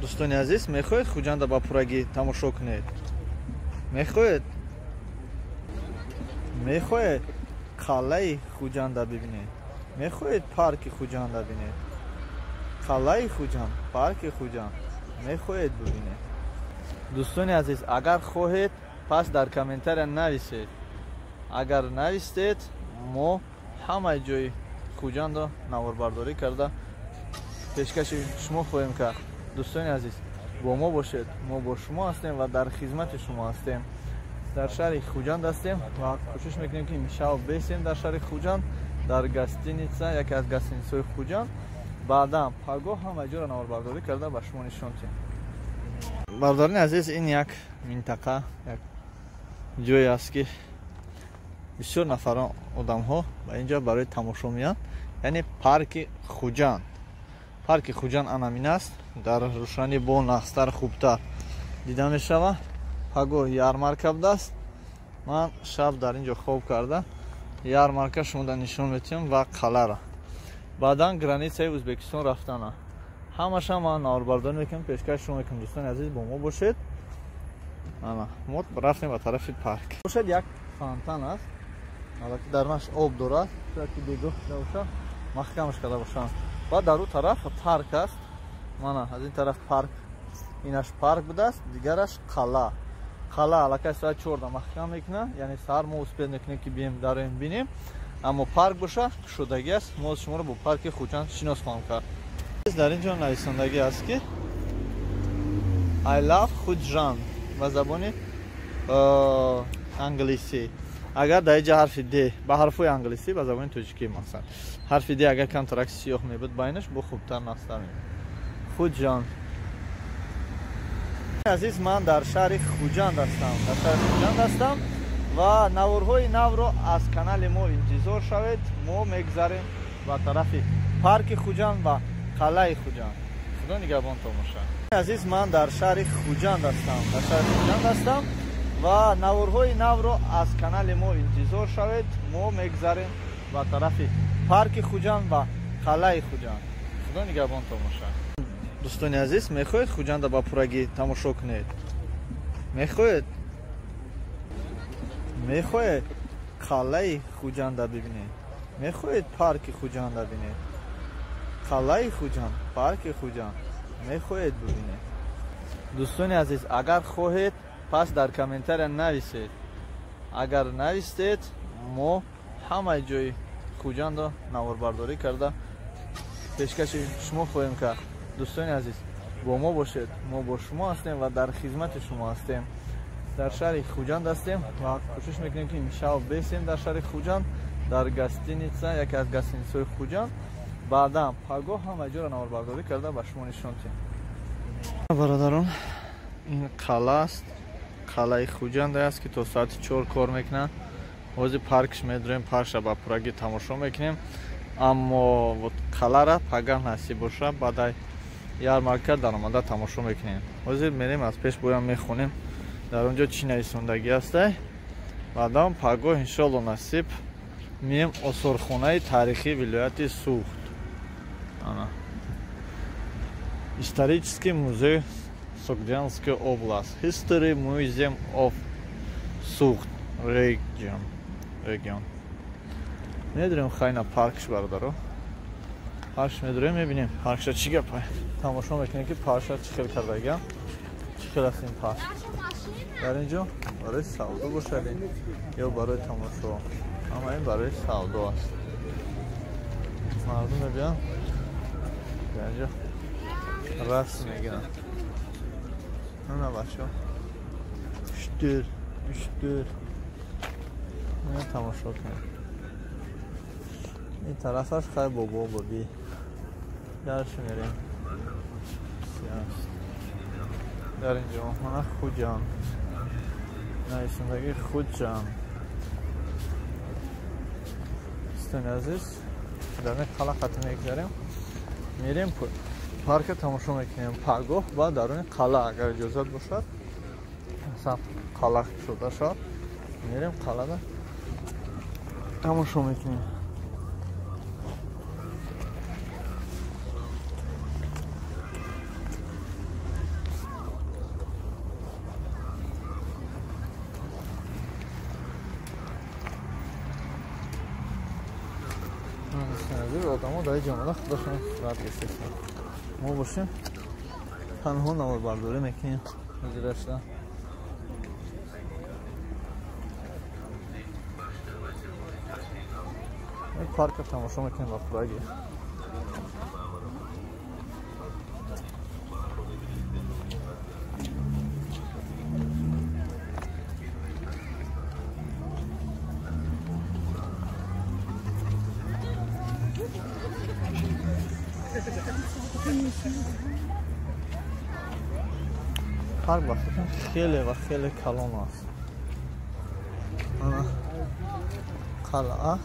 Дӯстони азиз, мехоҳед Хуҷанда ба пуррагӣ тамошо кунед? Мехоҳед? Мехоҳед қалъаи Хуҷанда бибинед? Мехоҳед парки Хуҷанда бинед? Қалъаи Хуҷанд, парки Хуҷанд мехоҳед бибинед? Дӯстони азиз, агар хоҳед, пас дар комментария нависед. Агар навистед, мо ҳамаи ҷои Хуҷандро наворбардорӣ карда пешкаши шумо хоҳем кард. Дӯстони азиз, бо мо бошед, мо бо шумо ҳастем ва дар хизмати шумо ҳастем. Дар шаҳри Хуҷанд ҳастем ва кӯшиш мекунем, ки имшаб бесем дар шаҳри Хуҷанд, дар гостиница, яке аз гостиницаҳои Хуҷанд. Баъдан пагоҳ ҳамаи ҷоро наворбардорӣ карда ба шумо нишон диҳем. Бародарони азиз, ин як минтақа, як ҷое аст, ки бисёр нафарон одамҳо ба инҷо барои тамошо меянд, яъне парки Хуҷанд. Парки Хуҷанд анамин аст, дар рӯшанӣ бо нақстар хубтар дида мешавад. Пагоҳ ярмарка будааст. Ман шаб дар ин ҷо хоб карда ярмарка шумода нишон метиҳам ва қалъара. Баъдан границаи Ӯзбекистон рафтана. Ҳамаша ман наворбардорӣ мекунам, пешкаш шумо мекунам. Дӯстони азиз, бо мо бошед. Ана мо рафтем ба тарафи парк. Бошад, як фонтан аст, албатта дарунаш об дорад, шояд ки бегоҳ шуда бошад, маҳкамаш карда бошанд. Баъд дар ӯ тараф парк аст. Мана аз ин тараф парк, инаш парк будааст, дигараш қалъа. Қалъа аллакай соат 4 маҳкам мекунад, яъне саҳар мо успед мекунем, ки бием дароем бинем. Аммо парк боша кушодагӣ аст. Мо шуморо бо парки Хуҷанд шинос хоҳам кард. Дар ин ҷо нависондагӣ аст, ки I love Хуҷанд ба забони англисӣ. Агар дар инҷа ҳарфи Д ба ҳарфҳои англисӣ ба забони тоҷикӣ, масалан ҳарфи Д агар камтарак сиёҳ мебуд байнаш, бо хубтар нақстар мебуд. Хуҷанд. Азиз, ман дар шаҳри Хуҷанд ҳастам, дар шаҳри Хуҷанд ҳастам ва наворҳои навро аз канали мо интизор шавед. Мо мегзарем ба тарафи парки Хуҷанд ва қалъаи Хуҷанд. Худо нигаҳбонтон бошад. Азиз, ман дар шаҳри Хуҷанд ҳастам, дар шаҳри Хуҷанд ҳастам ва наворҳои навро аз канали мо интизор шавед. Мо мегзарем ба тарафи парки Хуҷанд ва қалъаи Хуҷанд. Худо нигаҳбонтон бошад. Дӯстони азиз, мехоҳед Хуҷанда ба пуррагӣ тамошо кунед? Мехоҳед? Мехоҳед қалъаи Хуҷанда бибинед? Мехоҳед парки Хуҷанда бинед? Қалъаи Хуҷанд, парки Хуҷанд мехоҳед бибинед? Дӯстони азиз, агар хоҳед, пас дар комментария нависед. Агар навистед, мо ҳамаи ҷои Хуҷандро наворбардорӣ карда пешкаши шумо хоҳем кард. Дӯстони азиз, бо мо бошед, мо бо шумо ҳастем ва дар хизмати шумо ҳастем. Дар шаҳри Хуҷанд ҳастем ва кӯшиш мекунем, ки имшаб бесем дар шаҳри Хуҷанд, дар гостиница, яке аз гостиницаҳои Хуҷанд. Баъдан пагоҳ ҳамаи ҷоро наворбардорӣ карда ба шумо нишон диҳем. Бародарон, ин қалъа аст, қалъаи Хуҷанд аст, ки то соати 4 кор мекунад. Ҳозир паркш медурем, паркша ба пуррагӣ тамошо мекунем. Аммо қалъара пагоҳ насиб боша, баъдай ярмарка даромада тамошо мекунем. Ҳозир мерем аз пеш боям мехонем, дар он ҷо чӣ нависондагӣ ҳастай. Баъдан пагоҳ иншоалло насиб мием осорхонаи таърихии вилояти Суғд. Ана Исторический музей Согдианской область, History Museum of Sughd Region. Region. Медурем хайна паркш, бародаро. Паркш медурем, мебинем паркша чӣ гапа. Тамошо мекунем, ки паркша чӣ хел кардагиам, чӣ хел аст ин парк. Дар ин ҷо барои савдо бошад ё барои тамошо, ҳама ин барои савдо аст. Мардум мебиён дар ин ҷо расм мегиранд. Ана бачаҳо, уштур, уштур тамошо кунед. Ин тарафаш хай бобо боби дарш мерем. Дар ин ҷо мана Хуҷанд, нависондагии Хуҷанд. Дӯстони азиз, дар ин қалъа хати мегзарем, мерем парка тамошо мекунем. Пагоҳ ба даруни қалъа агар иҷозат бошад, масалан қалъа шуда шавад, мерем қалъада тамошо мекунем. Азиз, одамо дар инҷо омада худашон сурат гирифтаанд. Мо бошем танҳо наворбардорӣ мекунем. Ҳозирашда парка тамошо мекунем ба пурагӣ. Парк ба фикрам хеле ва хеле калон аст. Қалъа.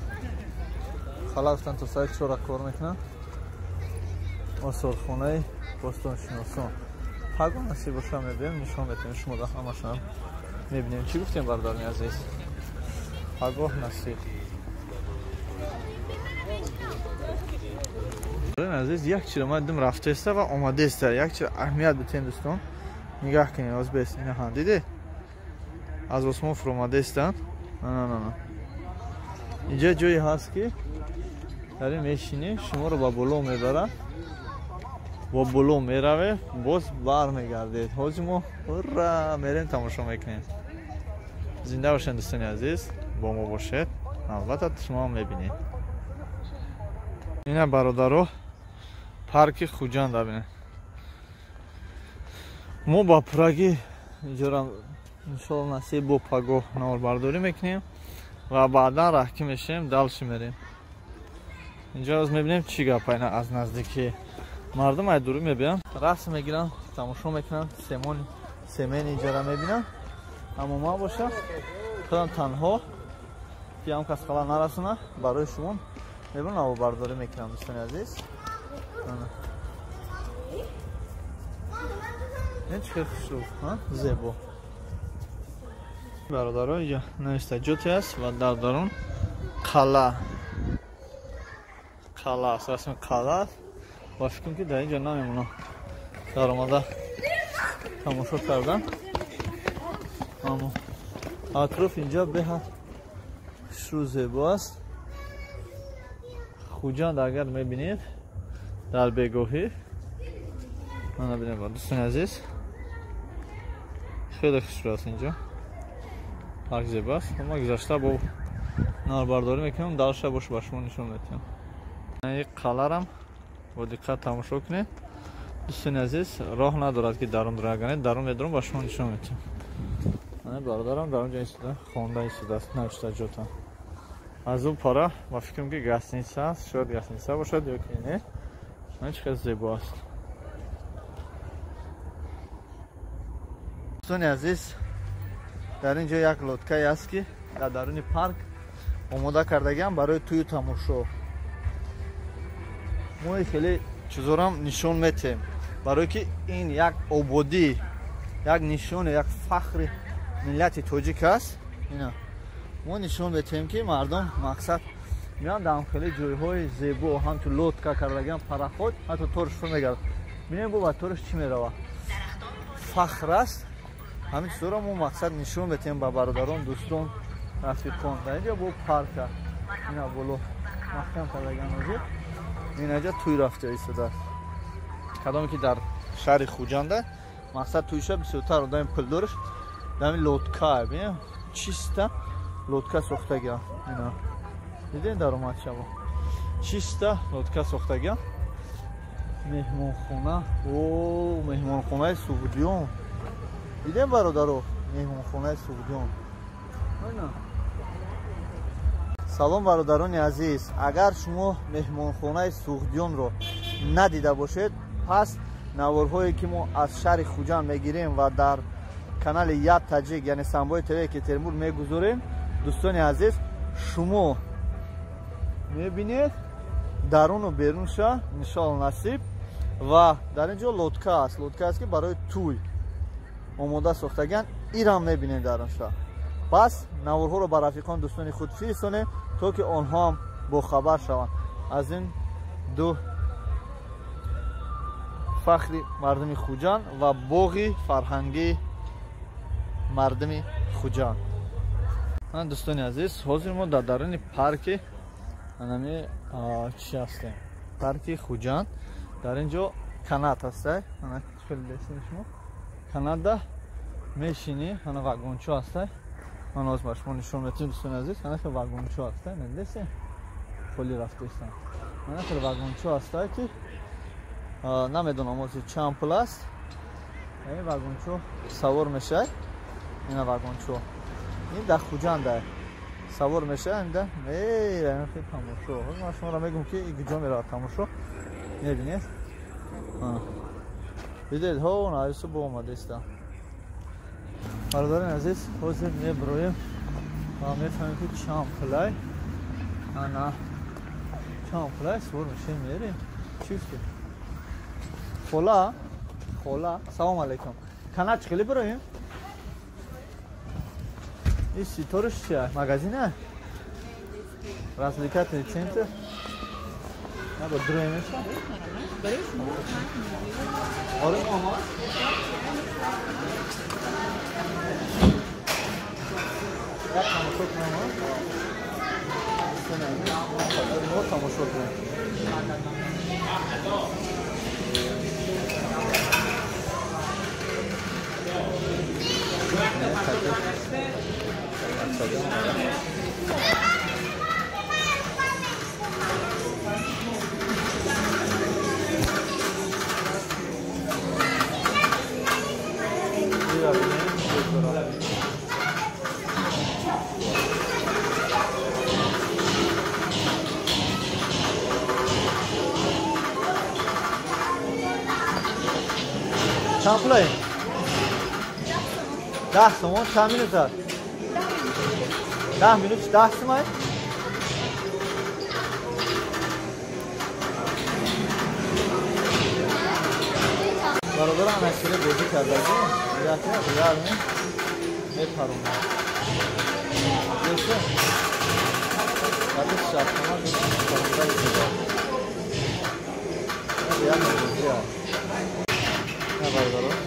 Қалъа гуфтан то соати 4 кор мекунад. Осорхонаи бостоншиносон. Пагоҳ насиб боша мебинем, нишон метавем шумо да ҳамашам мебинем. Чӣ гуфтем бародари азиз? Пагоҳ насиб. Азиз, як чиро ман дидам рафтаеста ва омадаеста. Як чиро аҳамият битем дӯстон. Нигаҳ кунед, оз бес инаҳан диде? Аз осмон фуромадаестанд. На на на. Инҷа ҷое ҳаст ки дар ин мешинӣ, шуморо ба боло мебарад. Бо боло мераве, боз бармегардед. Ҳозир мо ура мерем тамошо мекунем. Зинда бошед дӯстони азиз, бо мо бошед. Албатта шумо ҳам мебинед. Ина бародаро парки Хуҷанд бинед. Мо ба пурагӣ инҷора иншоалло насиб бо пагоҳ наворбардорӣ мекунем ва баъдан раҳкӣ мешавем, далши мерем. Инҷо аз мебинем чӣ гап ина аз наздикӣ. Мардум ай дурӣ мебиёнд, расм мегиранд, тамошо мекунанд, семени инҷора мебинанд. Аммо ман бошам худам танҳо ки ҳам кас хала нарасона барои шумо мебинам наворбардорӣ мекунам дӯстони азиз. Ин чӣ хел хушрӯ, зебо. Бародаро, инҷо нависта ҷоте аст ва дар дарун қалъа. Қалъа аст, расми қалъа аст. Ва фикр кунам ки дар инҷо намемонам. Даромада тамошо кардан. Аммо атроф инҷо беҳад хушрӯ зебо аст. Хуҷанд агар мебинед дар бегоҳӣ, мана бинед дӯстони азиз, хеле хушрӯ аст инҷо. Парк зебо аст. Ма гузашта бо наворбардорӣ мекунам, далша бош ба шумо нишон медиҳам. Ин қалъарам бо диққат тамошо кунед. Дӯстони азиз, роҳ надорад ки дарун раганед, дарун медорам ба шумо нишон медиҳам. Мана бародарам дар онҷо истода, хонда истодааст, навишта ҷота. Аз ӯ пара ба фикрам ки гастиница аст, шояд гастиница бошад ё ки не. Ман чӣ хел зебо аст. Дӯстони азиз, дар ин ҷо як лодкае аст ки дар даруни парк омода кардагиам барои тӯю тамошо. Мо хеле чизорам нишон метем, барое ки ин як ободӣ, як нишоне, як фахри миллати тоҷик аст. Ина мо нишон метем ки мардум мақсад меоянд дар хеле ҷойҳои зебо, ҳамчун лодка кардагиам, пароход, ҳатто торш фур мегардад. Бинем бо ба торш чӣ меравад. Фахр аст. Ҳамин чизоро мо мақсад нишон метем ба бародарон, дӯстон, рафиқон. Дар инҷо бо парка ина боло маҳкам кардагиам ҳозир. Инаҷа тӯй рафта истодааст. Кадоме ки дар шаҳри Хуҷанда мақсад тӯйша бисёртар одами пулдораш дар ҳамин лодка, бинем чиста лодка сохтагиам. Ина дидем даромадшаво чиста лодка сохтагиам. Меҳмонхона, о меҳмонхонаи Суғдиён. Дидем бародаро, меҳмонхонаи Суғдиён. Салом бародарони азиз, агар шумо меҳмонхонаи Суғдиёнро надида бошед, пас наворҳое ки мо аз шаҳри Хуҷанд мегирем ва дар канали Ят Таҷик, яъне Самбои ТВ Екатеринбург мегузорем, дӯстони азиз, шумо мебинед даруну берунша иншоалло насиб. Ва дар ин ҷо лодка аст, лодка аст ки барои тӯй омода сохтагианд, ирам мебинед дарунша. Пас наворҳоро ба рафиқон, дӯстони худ фиристонед, то ки онҳо ҳам бохабар шаванд аз ин ду фахри мардуми Хуҷанд ва боғи фарҳангии мардуми Хуҷанд. Дӯстони азиз, ҳозир мо дар даруни парки Анами чӣ ҳастем? Парки Хуҷанд. Дар ин ҷо канат ҳастай. Ана хеле дестем шумо. Канатда мешинӣ, ана вагончо ҳастай. Ман ҳозир ба шумо нишон метиҳам, дӯстони азиз. Ана хел вагончо ҳастай, мендесем? Холи рафтестам. Ана хел вагончо ҳастай ки намедонам ҳозир чанд пул аст. Ин вагончо савор мешавад. Ина вагончо. Ин дар Хуҷанд аст. Савор мешавад, инда меравем хел тамошо. Ман шуморо мегӯям ки куҷо меравад тамошо. Мебинед? Дидед, ҳо, айсу бо омадеста. Бародарони азиз, ҳозир меброем ва мефаҳмем ки чанд пулай. Ана чанд пулай савор мешавем, мерем. Чӣ гуфтед? Хола, хола, салом алейкум. Канат чӣ хеле бироем? Ин ситораш чия? Магазина? Развлекательный центр? Набо дроемеша? Оре, мо як тамошо кунем, мо тамошо кунем. Чанд пулае? 10 сомон. Чанд минут аст? 10 минут 10 сомон? Бародарам ана бозӣ кардагӣ, як як мепаронад. Баъди шартнома паронда истода. Як бозӣ аст. На бародарон.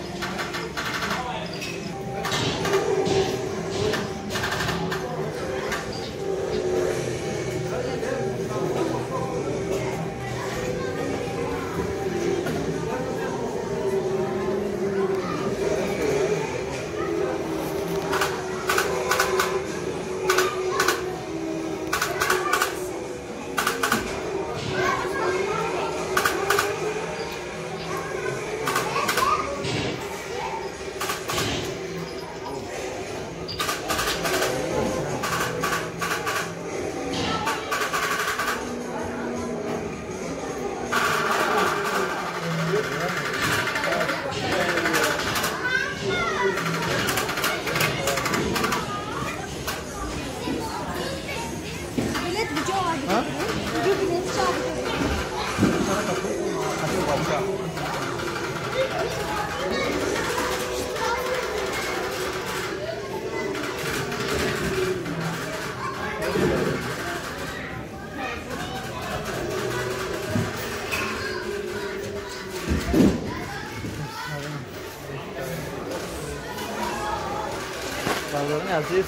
Бародарони азиз,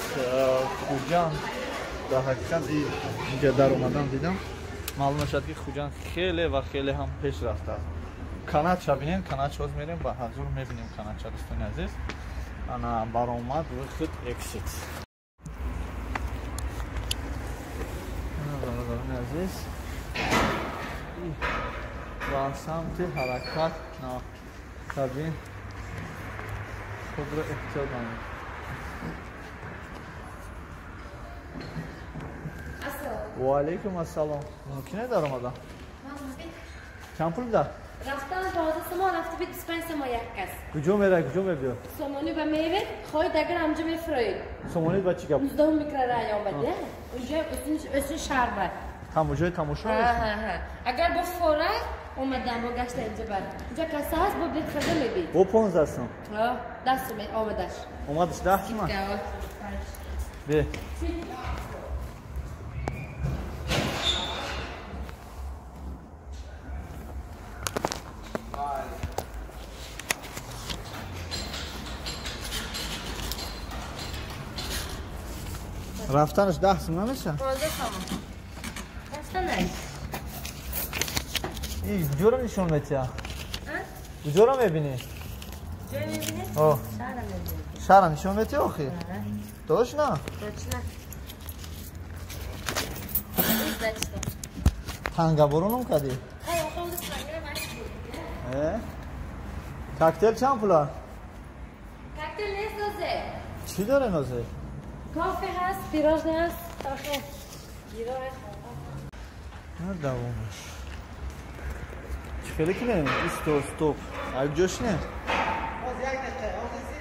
Хуҷанд дар ҳақиқат инҷа дар омадан дидам, маълум мешавад ки Хуҷанд хеле ва хеле ҳам пеш рафтааст. Канатша бинем, канатша ҳоз мерем ба ҳазур мебинем канатша, дӯстони азиз. Ана баромад выход exit. Бародарони азиз, ба самти ҳаракат кардем, худро эҳтиёт намоед. Ва алейкум ассалом. Мумкин дар омадан? Чанд пул да? Рафтан 15 сомон, рафти 25 сомон як кас. Куҷо мерай, куҷо мебиёд? Сомонӣ ба меве, хоҳед агар ҳамҷо мефуроед. Сомонӣ ба чӣ гап? 19 микрорайон ба, де? Унҷо өсин шаҳр ба. Тамошои тамошо? Ҳа. Агар бо фора омадан бо гашта инҷа бар. Инҷа каса ҳаст, бо билет харида мебид. Бо 15 сом. Ҳа, 10 сом омадаш. Омадаш 10 сом? Бе. Рафтанаш 10 сом намеша? 15 сом. Станай. И куҷоро нишон метиҳа? Куҷоро мебинӣ? Ҷой мебинӣ? Шаҳра мебинӣ. Шаҳра нишон метиҳ охи? Точно? Точно. Тангаборонам кардӣ? Коктейл чанд пула? Коктейл нест озе. Чӣ дорен озе? Кофе ҳаст, пирожное ҳаст, охе. На давомаш. Чӣ хеле кунем? Исто, стоп. Ай куҷо шинем? Оз як дақиқа, оз иси.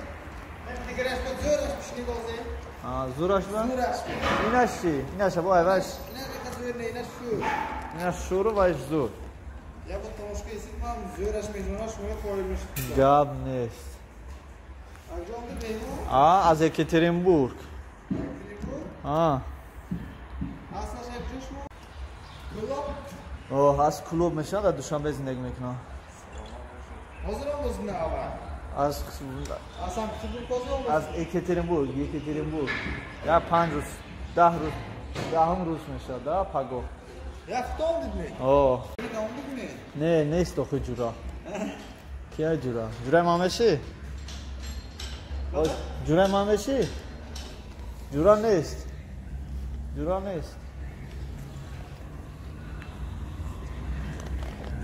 Дигараш бо зӯраш пишнид озе. Зӯраш ба? Зӯраш. Инаш чӣ? Инаша бо айваш. Инаш дақиқа зӯр не, инаш шӯр. Инаш шӯру вайш зӯр. Я бо тамошка исид ман зӯраш мезонаш шумо қоил мешид. Гап нест. Аз ҷо омадед меҳмон? Аз Екатеринбург. Екатеринбург? Аслаш як ҷо шумо? Клуб? Аз клуб мешавад, дар Душанбе зиндагӣ мекунам. Ҳозир омоз на аввал? Аз Санкт-Петербург ҳозир омоз? Аз Екатеринбург, Екатеринбург. Я 5 рӯз, 10 рӯз, 10 рӯз мешавад, да, пагоҳ. Я худто омдид ме? Не, нест охи ҷура. Кия ҷура? Ҷураи ман мешӣ? Ҷураи ман мешӣ? Ҷура нест. Ҷура нест.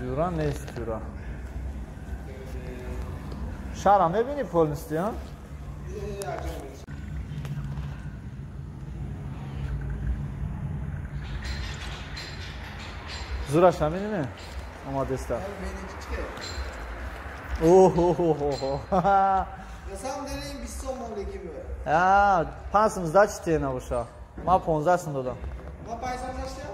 Ҷура нест, ҷура. Шаҳрам мебинӣ полностью, а? Зӯраш ҳаминӣ омадеста. Оҳ. На самом деле ин 20 сом лекин бе. 5 сом сдачи те набоша. Ман 15 сом додам. Ман 5 сом заштям?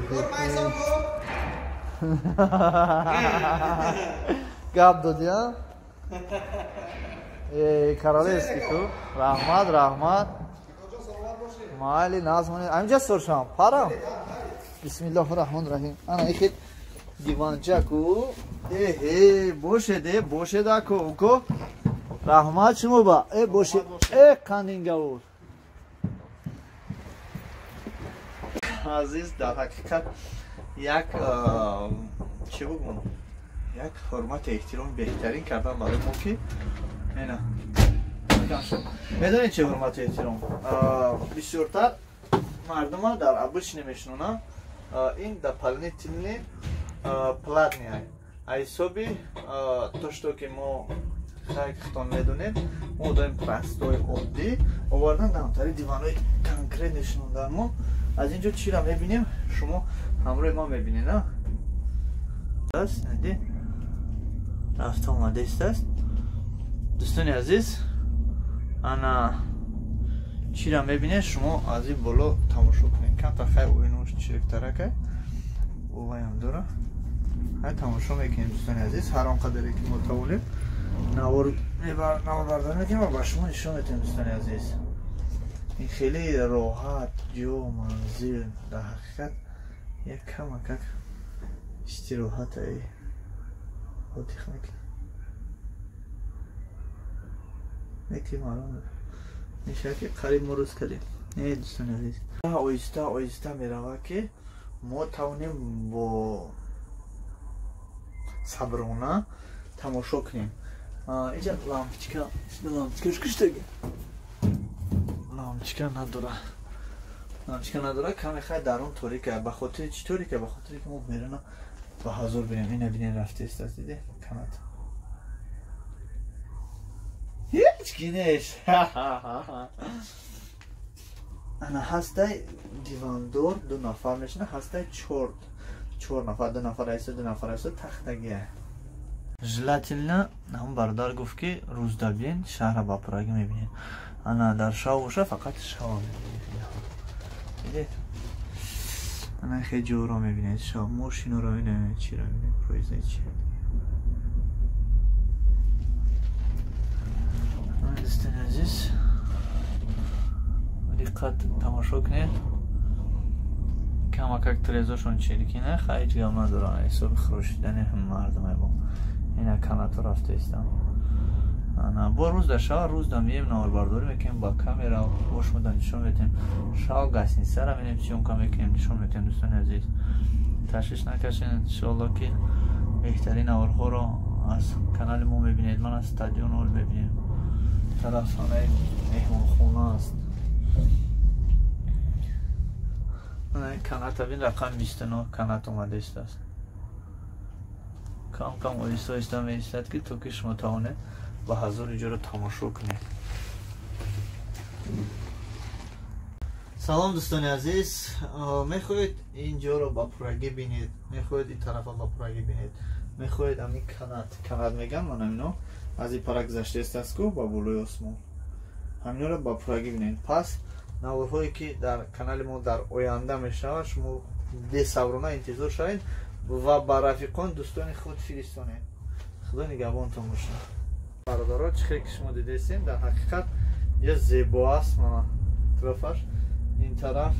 Гор 5 сом гор. Гап додӣ, а? Королевский ту. Раҳмат, раҳмат. Майли назмони. Аминҷа соршам. Парам. Бисмиллоҳи раҳмони раҳим. Ана ихел диванчаку. Эҳе, бошед, бошед ако, уко. Раҳмат шумо ба. Бошед. Қандингавур. Азиз, дар ҳақиқат як чӣ бигӯм? Як ҳурмати эҳтироми беҳтарин кардан барои мо ки ина медонед чӣ ҳурмату эҳтиром? Бисёртар мардума дар обычный мешинонанд. Ин дополнительный платный ай. Ҳисоби то что ки мо худтон медонед, мо доим простой оддӣ овардан дамтари диванҳои конкрет нишондан мо. Аз ин ҷо чиро мебинем? Шумо ҳамроҳи мо мебинед, а? Рафта омадааст. Дӯстони азиз, ана чиро мебинед шумо аз ин боло тамошо кунед. Камтар хай оинош чирктаракай оваям дора. Хай тамошо мекунем дӯстони азиз, ҳар он қадаре ки мо тавонем наворбардорӣ мекунем ва ба шумо нишон медиҳем дӯстони азиз. Ин хеле роҳат ҷо манзил дар ҳақиқат як камакак истироҳатае отих мекунем. Неки маълум мешавад ки қариб мо рӯз кардем. Не дӯстони азиз, оҳиста оҳиста меравад ки мо тавонем бо саброна тамошо кунем. Инҷа лампочка, лампочкаш куштаги. Лампочка надора. Лампочка надора, каме хай дарун торика. Ба хотири чӣ торика? Ба хотири ки мо беруна ба ҳазор бинем. Ина бинем рафтааст, диде? Канат. Ҳеҷ ки нест. Ана ҳастай дивандор 2 нафар мешина, ҳастай 4 нафар, 2 нафар айса, 2 нафар айса тахтагия. Желательно ҳам бародар гуфт ки рӯзда биен, шаҳра ба пурагӣ мебинед. Ана дар шав боша фақат шава мебинед. Дидед? Ана хеле ҷоро мебинед, шав мошиноро мебинед, чиро мебинед, поезда чи. Дӯстони азиз, диққат тамошо кунед. Камакак трезошон чиркина, хай ҳеҷ гап надоранд. Ҳисоби хӯрошидани мардуме бо. Ина канато рафтаистам. Бо рӯз дар шава рӯз да мием наворбардорӣ мекунем ба камера, бо шумо да нишон метем. Шав гостиницара мерем, съёмка мекунем, нишон метем. Дӯстони азиз, ташвиш накашед, иншоалло ки беҳтарин наворҳоро аз канали мо мебинед. Ман аз стадион ҳол мебинем, тарафхонаи меҳмонхона аст. Каната бин, рақами 29 канат омада истааст. Кам кам оҳиста оҳиста меистад, ки то ки шумо тавонед ба ҳазори ҷоро тамошо кунед. Салом, дӯстони азиз, мехоҳед ин ҷоро ба пуррагӣ бинед, мехоҳед ин тарафа ба пуррагӣ бинед, мехоҳед ами канат, канат мегам, ман амино аз ин пара гузаштаистаст ку ба болои осмон, ҳаминро ба пуррагӣ бинед. Пас наворҳое ки дар канали мо дар оянда мешавад, шумо бесаброна интизор шавед ва ба рафиқон, дӯстони худ фиристонед. Худо нигаҳбонтон бошад. Бародаро, чӣ хеле ки шумо дидестем, дар ҳақиқат я зебо аст. Мана атрофаш, ин тараф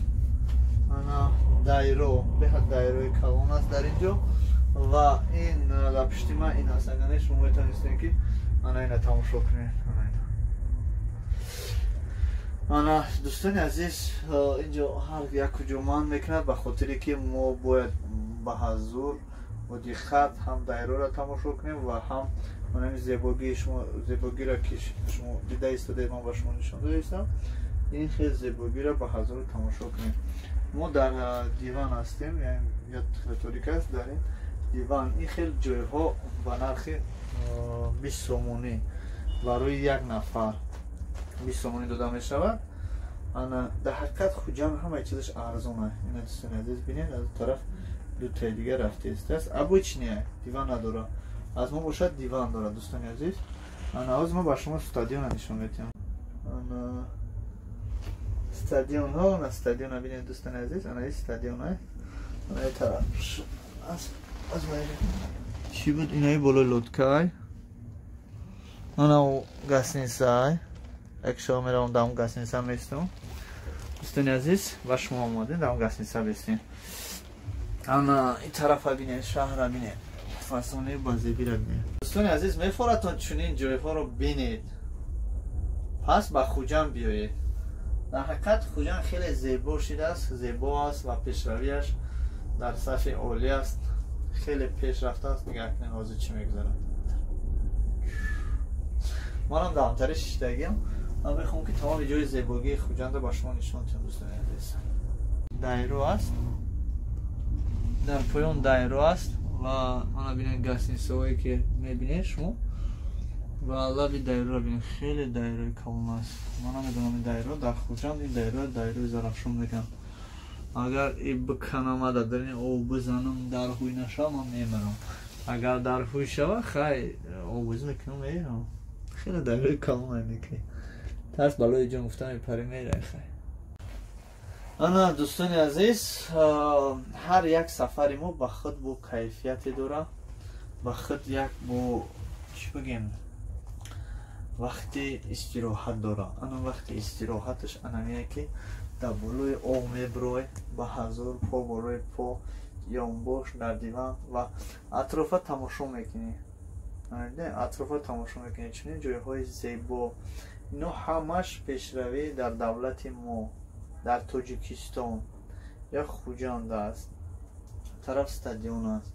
ана дайро, беҳад дайрои калон аст дар ин ҷо ва ин дар пишти ман ин аст. Агар не, шумо метавонистем ки ана ина тамошо кунед. Ана, дӯстони азиз, инҷо ҳар як куҷо ман мекунад, ба хотире ки мо бояд ба ҳазур бо диққат ҳам дайроро тамошо кунем ва ҳам манами зебогии шумо, зебогиро ки шумо дида истодаед, ман ба шумо нишон дода истам, ин хел зебогиро ба ҳазур тамошо кунем. Мо дар диван ҳастем, я торик аст дар ин диван. Ин хел ҷойҳо ба нархи 20 сомонӣ барои як нафар 20 сомонӣ дода мешавад. Ана дар ҳақиқат Хуҷанд ҳамаи чизаш арзон аст. Ина, дӯстони азиз, бинед, аз тараф дутаи дигар рафта истааст. Обычный диван надорад, аз мо бошад диван дорад, дӯстони азиз. Ана ҳозир мо ба шумо стадиона нишон медиҳам. Ана стадионҳо, ана стадиона бинед, дӯстони азиз, ана ин стадиона, ана ин тараф аз чӣ буд, инаи болои лодкай, ана гостиницай. Як шаб меравам дар он гостиница местам. Дӯстони азиз, ба шумо омадем дар он гостиница бестем. Ана ин тарафа бинед, шаҳра бинед, фасонаи базебира бинед. Дӯстони азиз, мефоратон чунин ҷойҳоро бинед, пас ба Хуҷанд биёед. Дар ҳақиқат Хуҷанд хеле зебо шидааст, зебо аст ва пешравиаш дар сафи олӣ аст, хеле пешрафтааст. Нигаҳ кунед ҳозир чӣ мегузарад. Манам давомтари шиштагиам. Ман мехоҳам ки тамоми ҷои зебогии Хуҷандро ба шумо нишон диҳам, дӯстони азиз. Дайро аст, дар поён дайро аст ва мана бинед гостиницаҳое ки мебинед шумо ва лаби дайроро бинед, хеле дайрои калон аст. Ман намедонам ин дайро дар Хуҷанд, ин дайро дайрои Зарафшон мекунам. Агар и биканама дар дарини об бизанам, дар ҳуй нашава, ман мемирам. Агар дар ҳуй шава, хай овоз мекунам, мерам. Хеле дайрои калон мекунӣ, тарс балои ҷон гуфта мепарӣ, мерай хай. Ана, дӯстони азиз, ҳар як сафари мо ба худ бо кайфияте дорад, ба худ як бо чӣ бигем, вақти истироҳат дорад. Ана вақти истироҳаташ анамие ки дар болои об мебирой, ба ҳазор по болои по ёнбош дар диван ва атрофа тамошо мекунӣ, атрофа тамошо мекунӣ чунин ҷойҳои зебо. Ино ҳамаш пешравӣ дар давлати мо, дар Тоҷикистон, я Хуҷанд аст, тараф стадион аст.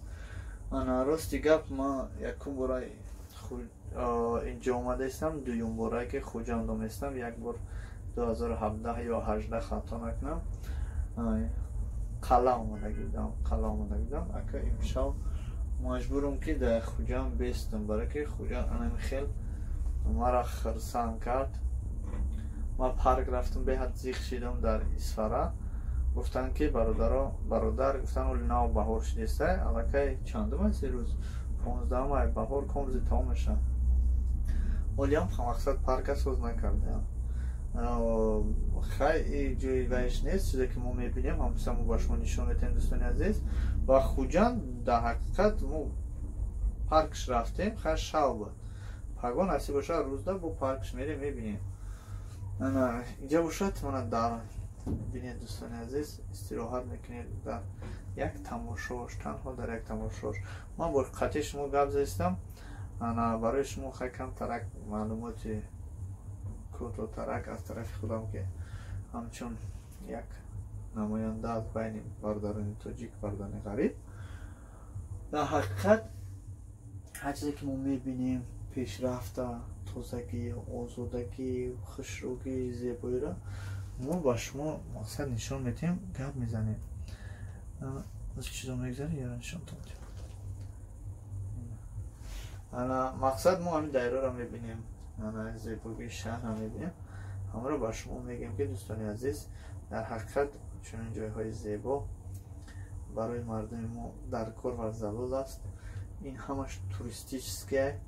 Ана рости гап, ман якум бора инҷо омадаистам, дуюм бора ки Хуҷанд оместам, як бор 2017 ё 18 хато накунам, қала омадагӣ будам, қала омадагӣ будам. Ака имшаб маҷбурам ки дар Хуҷанд бестам, барое ки Хуҷанд анами хел мара хирсанд кард. Ман парк рафтам, беҳад зиқ шидам дар Исфара. Гуфтанд ки бародаро, бародар, гуфтанд оли нав баҳор шидеста, аллакай чандум аст рӯз, 15 ай баҳор комзи тамом мешавад. Олиам мақсад парка соз накардаам. Хай ҷои вайш нест, чизе ки мо мебинем, ҳамса мо ба шумо нишон медиҳем, дӯстони азиз. Ва Хуҷанд дар ҳақиқат мо паркш рафтем, хай шав буд. Пагон насиб бошад рӯзда бо паркш мерем, мебинем. Ана инҷа бошад, мана дар бинед, дӯстони азиз, истироҳат мекунед дар як тамошош, танҳо дар як тамошош. Ман бо қатъи шумо гап застам, Ана барои шумо хай камтарак маълумоти кӯтоҳтарак аз тарафи худам, ки ҳамчун як намоянда аз байни бародарони тоҷик, бародарони ғариб. Дар ҳақиқат ҳар чизе ки мо мебинем, пешрафта, тозагӣ, озодагӣ, хушрӯгӣ, зебоиро мо ба шумо мақсад нишон медиҳем, гап мезанем. Аз чизо мегзарем, яро нишонтон медиҳем. Ана мақсад мо ҳамин дайраро мебинем, ана зебогии шаҳрро мебинем, ҳамаро ба шумо мегӯем, ки дӯстони азиз, дар ҳақиқат чунин ҷойҳои зебо барои мардуми мо дар кор ва зарур аст. Ин ҳамаш туристические.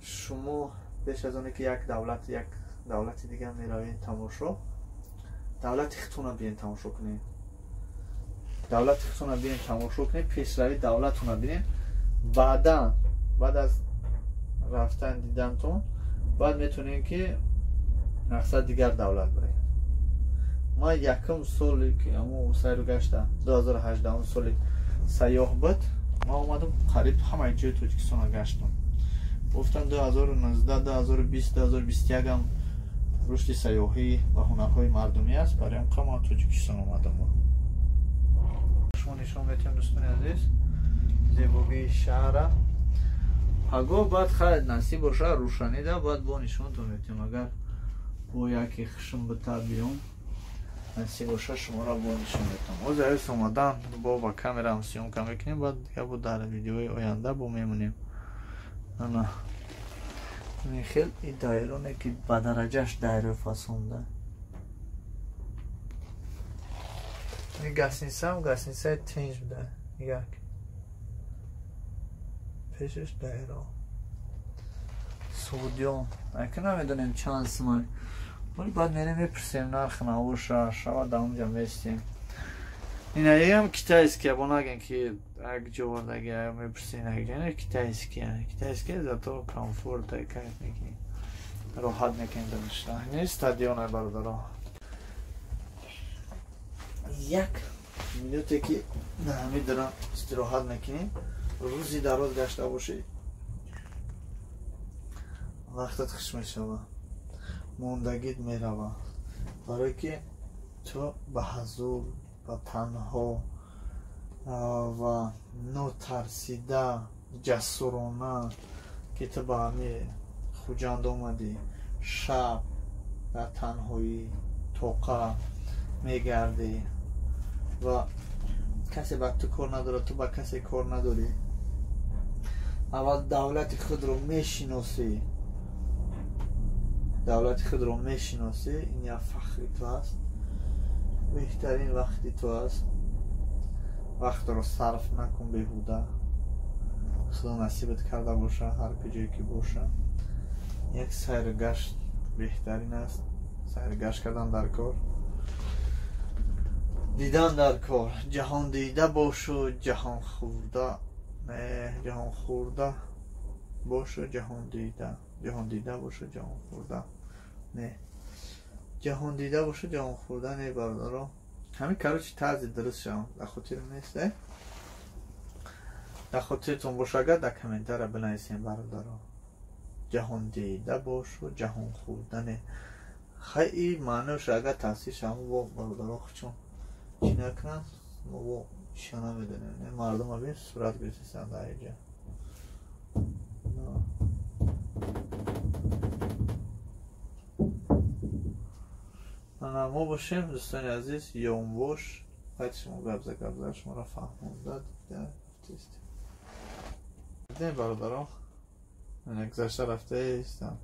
Шумо пеш аз оне ки як давлати дигар меравед тамошо, давлати худтонро биёед тамошо кунед, давлати худтонро биёед тамошо кунед, пешрави давлатонро бинед. Баъдан баъд аз рафтан дидантон баъд метавонед ки мақсад дигар давлат биред. Ман якум соли ки ҳамон сайру гашта 2018 соли сайёҳ буд, ман омадам қариб ҳамаи ҷои Тоҷикистонро гаштам. Гуфтам 2019, 2020, 2021 ҳам рушди сайёҳӣ ва ҳунарҳои мардумӣ аст, барои ҳам ман Тоҷикистон омадам. Шумо нишон медиҳем дӯстони азиз зебогии шаҳра. Паго баъд хайр насиб боша рӯшанида баъд бо нишонтон медиҳем. Агар бо яке хушм бита биём, насиб боша шуморо бо нишон медиҳам. Ҳозир ҳис омадан бо ба камераам съёмка мекунем, баъд дига бо дар видеои оянда бо мемонем. Ана хел и дайроне ки ба дараҷаш дайро фасонда. Ин гастинсаам гастинсаи тинҷ буда. Як пешаш дайро Суғдиён. Ака намедонем чанд сумай, вале баъд мерем мепурсем нархи навоша, шава дар онҷа местем. Инаям китайский, бо нагем ки як ҷо овардаги мепурсем, ина китайский, китайский зато комфорт кайф мекунем, роҳат мекунем дар ништа. Ин стадионай бародаро. Як минуте ки дар ҳамин дара истироҳат мекунем, рӯзи дароз гашта бошӣ, вақтат хуш мешава, мондагит мерава, барое ки ту ба ҳазур, ба танҳо ва нотарсида, ҷасурона ки ту ба ҳамин Хуҷанд омадӣ, шаб дар танҳоӣ тоқа мегардӣ ва касе ба ту кор надорад, ту ба касе кор надорӣ. Аввал давлати худро мешиносӣ, давлати худро мешиносӣ, ин як фахри ту аст, беҳтарин вақти ту аст. Вақтро сарф накун беҳуда. Худо насибат карда боша, ҳар куҷое ки боша. Як сайру гашт беҳтарин аст. Сайру гашт кардан дар кор, дидан дар кор. Ҷаҳон дида бошу ҷаҳон хӯрда, не ҷаҳон хӯрда бошу ҷаҳон дида, ҷаҳон дида бошу ҷаҳон хӯрда, не ҷаҳон дида бошу ҷаҳон хӯрда, не бародаро. Ҳамин короче тарзи дуруст шавам дар хотирам нест, дар хотиртон боша агар дар комментария бинависем бародаро. Ҷаҳон дида бошу ҷаҳон хӯрда, не. Хай и маънош агар таъсир шавам бо бародаро чун чӣ накунанд, мо бо чиша намедонем. Мардум абин сурат гирифтанд дар инҷа. Ана мо бошем дӯстони азиз, ёмбош. Хайти шумо гап за гап за шуморо фаҳмонда рафтест. Дидем бародаро, ана гузашта рафтаистам.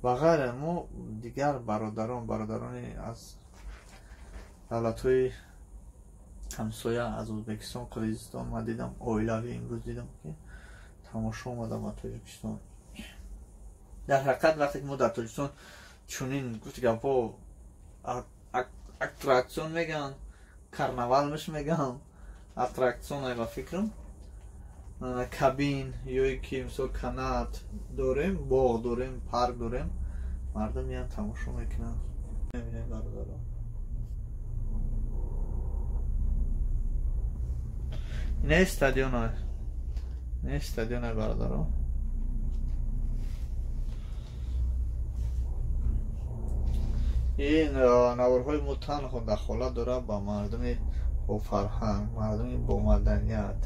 Ба ғайр мо дигар бародарон, бародарони аз давлатҳои ҳамсоя, аз Ӯзбекистон, Қирғизистон ман дидам, оилавӣ имрӯз дидам ки тамошо омадам ба Тоҷикистон. Дар ҳақиқат вақте ки мо дар Тоҷикистон чунин гуфти гапҳо аттракцион мегӯянд, карнавал меш мегӯянд, аттракцион ай ба фикрам, кабин ё ки мисол канат дорем, боғ дорем, парк дорем, мардум меянд тамошо мекунанд. Мебинем бародарон. Ина стадион, ина стадион бародарон. Ин наворҳои мо танҳо дахолат дорад ба мардуми бофарҳанг, мардуми бомаданият,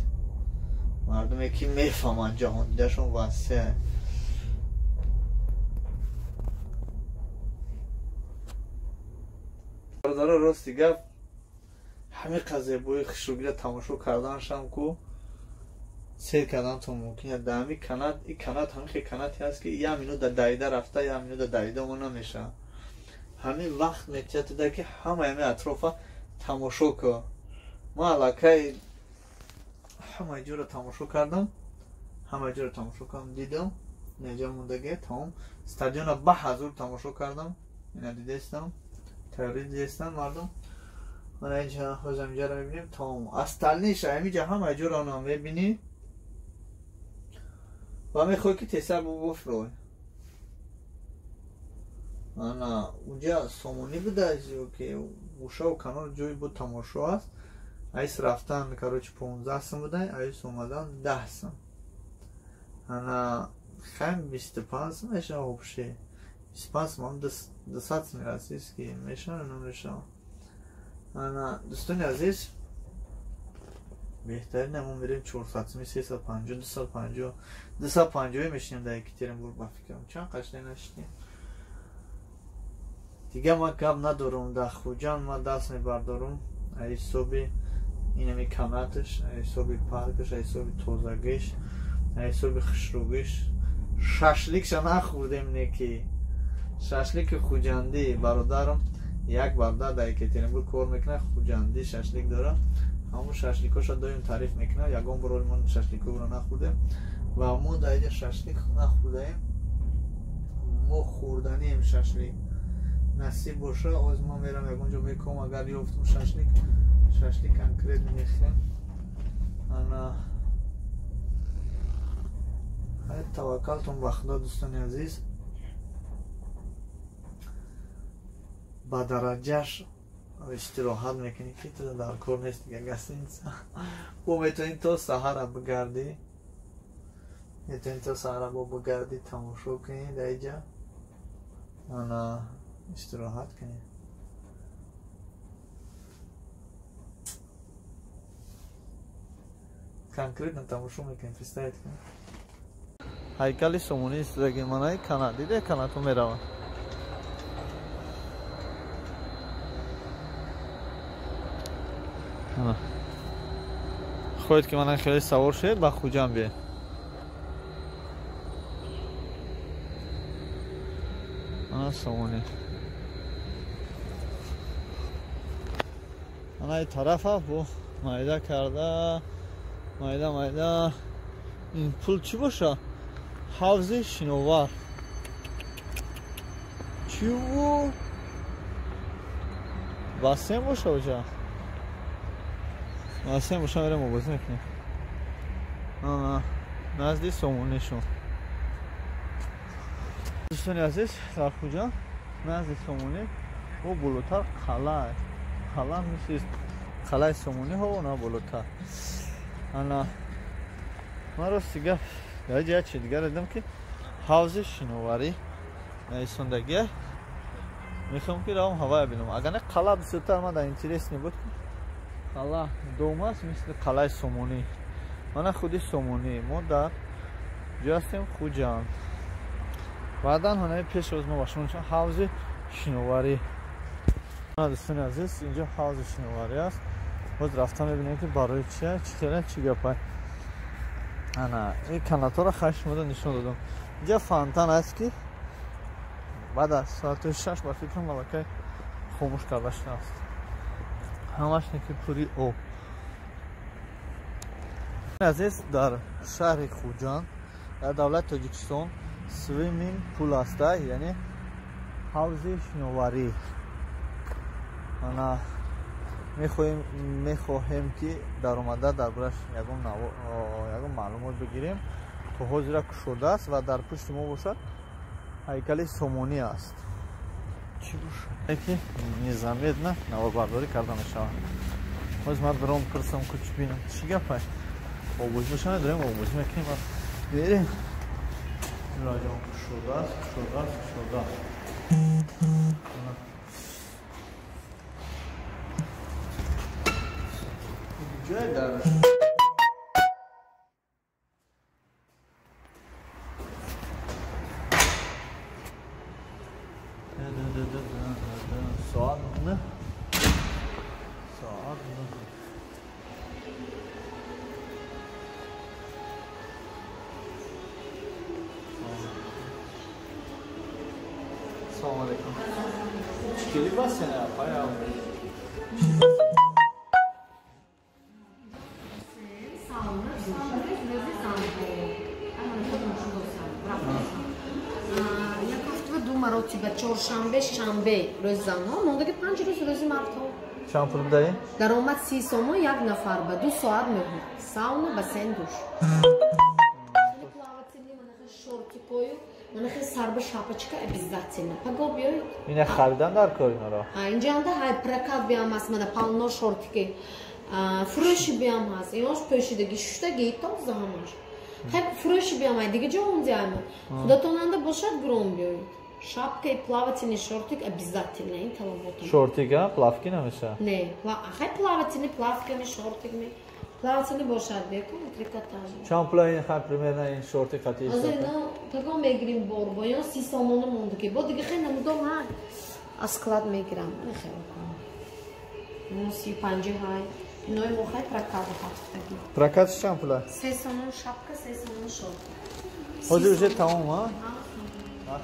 мардуме ки мефаҳманд, ҷаҳондидашон васеъ. Бародаро, рости гап, ҳамин зебои хушрӯгиро тамошо карданашам ку сер карданатон мумкин аст. Дар ҳамин канат, ин канат ҳамин хел канате ҳаст, ки як минута давида рафта, як минута давида мо намешавад. Ҳамин вақт метиҳад, ки ҳамаи ҳамин атрофа тамошо кун. Ман аллакай ҳамаи ҷоро тамошо кардам, ҳамаи ҷоро тамошо кардам, дидам, инҷа мондагӣ, тамом. Стадиона ба ҳазур тамошо кардам, ина дидестам, тайёрӣ дидестам мардум. Мана инҷа ҳозир инҷаро мебинем, тамом. Остальныйша ҳаминҷа ҳамаи ҷоро она мебинӣ ва мехоҳӣ ки тезтар буфрой. Ана унҷа сомонӣ буда, ки гӯшаву канор ҷои буд тамошо аст. Айс рафтан, короче, 15 сум буда, айс омадан 10 сум. Ана хайм 25 сум мешава вообще. 25 сум ҳам 200 сум российский мешава, намешава. Ана дӯстони азиз, беҳтарин мо мерем 400 сум, 350, 250, 250 мешинем дар Екатеринбург, ба фикрам. Чанд қаштай нашинем. Дига ман гап надорам, дар Хуҷанд ман даст мебардорам аз ҳисоби инами канаташ, аз ҳисоби паркаш, аз ҳисоби тозагиш, аз ҳисоби хушрӯгиш. Шашликша нахӯрдем, неки шашлики хуҷандӣ бародарам, як бародар дар Екатеринбург кор мекунад, хуҷандӣ шашлик дорад, ҳамон шашликоша доим таъриф мекунад. Ягон бор мо шашликоро нахӯрдем ва мо дар инҷа шашлик нахӯрдаем. Мо хӯрданием шашлик. Насиб боша, оз мо мерам ягон ҷо меком, агар ёфтум шашлик, шашлик конкрет мехӯрем. Ана таваккалтон ба Худо, дӯстони азиз. Ба дараҷаш истироҳат мекунӣ, ки ту дар кор нест дига гостиница. Бо метавонӣ то саҳара бигардӣ, метавонӣ то саҳара бо бигардӣ, тамошо кунӣ дар инҷа, ана истироҳат кунӣ. Конкретно тамошо мекунӣ, представить кунӣ. Ҳайкали сомонӣ истодаги манаи канат, диде канатҳо мераванд. Хоҳед ки мана хеле савор шавед, ба Хуҷанд биед. Ана сомонӣ. Ана ин тарафа бо майда карда, майда майда. Ин пул чӣ боша? Ҳавзи шиновар. Чӣ бу? Бассейн боша оҷа? Бассейн боша, мерем обозӣ мекунем. Ана назди сомонишон. Дӯстони азиз, дар Хуҷанд назди сомонӣ бо болотар қалъа, қалъа мисли қалъаи сомонӣ ҳо, она болотар. Ана ман рости гап дар ҷа чи дигар дидам, ки ҳавзи шиноварӣ наисондагия. Мехоҳам ки равам ҳавая бинам. Агар не қалъа бисёртар ман дар интересне буд. Қалъа дом аст мисли қалъаи сомонӣ. Мана худи сомонӣ. Мо дар ҷо ҳастем, Хуҷанд. Баъдан ҳонаи пеш оз мо ба шумо нишон ҳавзи шиноварӣ. Дӯстони азиз, инҷо ҳавзи шиноварӣ аст. Боз рафта мебинем, ки барои чи, чӣ хела, чӣ гапай. Ана ин канатҳоро хашмода нишон додам. Инҷа фонтан аст, ки баъд аз соати 6 ба фикрам аллакай хомӯш карда шудааст. Ҳамаш неки пури об. Азиз, дар шаҳри Хуҷанд, дар давлати Тоҷикистон swimming pool аст, яъне ҳавзи шиноварӣ. Ана мехоҳем ки даромада дар бораш ягон маълумот бигирем. То ҳозира кушодааст ва дар пушти мо бошад ҳайкали сомонӣ аст. Чӣ бошад ки незаметно наворбардорӣ карда мешавад. Ҳозир ман дорам пурсам, ку чӣ бинам, чӣ гапай. Обозӣ боша, медорем обозӣ мекунем, мерем. Раҷон кушодааст, кушодааст, кушодааст. Куҷое дар соат 9. Соат 9. Салом алейкум. Чӣ басена пая? Маротиба чоршанбе, шанбе рӯзи занҳо, мондаги 5 рӯз рӯзи мардҳо. Чанд пул будаи? Даромад 30 сомон як нафар ба 2 соат меҳнат. Сауна, бассейн, душ. Плавательный, манаха шортикою, манаха сарба шапочка обязательно. Паго биёед. Ина харидан дар кор инаро? Ҳа, инҷанда ҳай прокат биям аст, мана полно шортики. Фурӯши биям ҳаст. Инош пӯшидаги, шуштаги, тоза ҳамаш. Хай фурӯши биям ай, дига ҷо онҷаама. Худатонанда бошад гром биёед. Шапка и плавательный шортик обязательно, ин талаботам. Шортик, а? Плавки намеша? Не, хай плавательный, плавками, шортикми. Плавательный бошад, бекун, трикотаж. Чанд пула ин хай примерно ин шортик қати? Азо ино пагон мегирим бор, бо ё 30 сомона мондаги. Бо дига хай намудом ҳай. Аз склад мегирам, нехай кун. Ну 35 ҳай. Инои мо хай прокат ҳафтаги. Прокат чанд пула? 3 сомон шапка, 3 сомон шортик. Ҳозир уже тамом, а? Ҳа.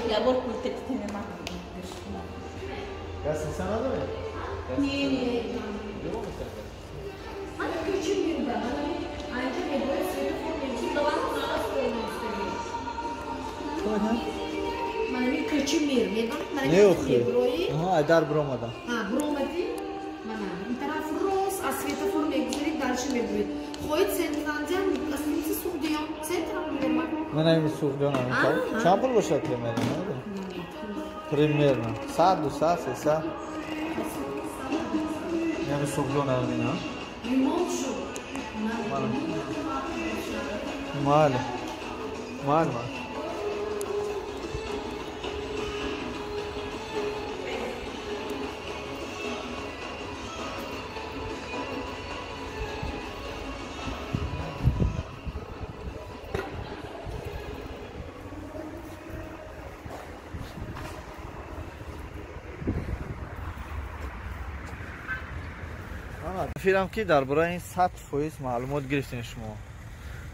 Я бор пултетинема. Гостиница надори? Не, не. Мана ключи мирда. Анҷа мебояд светофор мечи даван хонара стоиностаги. Мана ми ключи мир, медонед? Мана Не охи. Аҳа, айдар биромадам. Ҳа, биромадӣ? Мана, ин тараф рост аз светофор мегузарӣ, дальше мебуред. Хоҳед центрандиам, гостиница Суғдиён, центрам мебарам. Мана ин Суғдиён ам. Чанд пул бошад примерно? Примерно 100, 200, 300. Яъне Суғдиён ам ина. Ремонт шуд. Мали. Мали, мали. Фирам ки дар бораи ин 100% маълумот гирифтем шумо.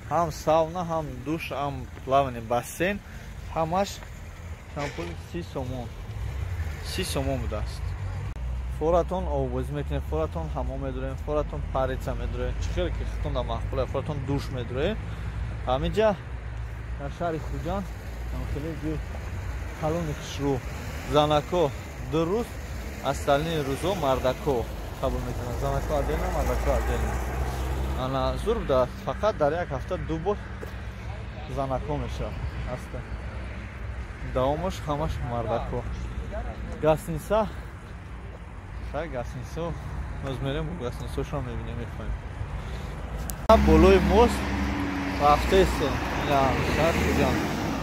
Ҳам сауна, ҳам душ, ҳам плавани бассейн, ҳамаш чанд пул? 30 сомон. 30 сомон будааст. Форатон овбозӣ мекунед, форатон ҳамом медурем, форатон парица медурем, чӣ хеле ки худтон дар маъқула, форатон душ медурем. Ҳаминҷа дар шаҳри Хуҷанд хеле ҷои калони хушрӯ. Занако 2 рӯз, остальные рӯзо мардако қабул мекунанд. Занако отдельно, мардако отдельно. Ана зур будааст, фақат дар як ҳафта 2 бор занако мешавад. Аста давомаш ҳамаш мардако. Гостиница, хай гостиница, боз мерем гостиницашро мебинем, мехоҳем. Болои мост рафтаистем, ина шаҳр Хуҷанд.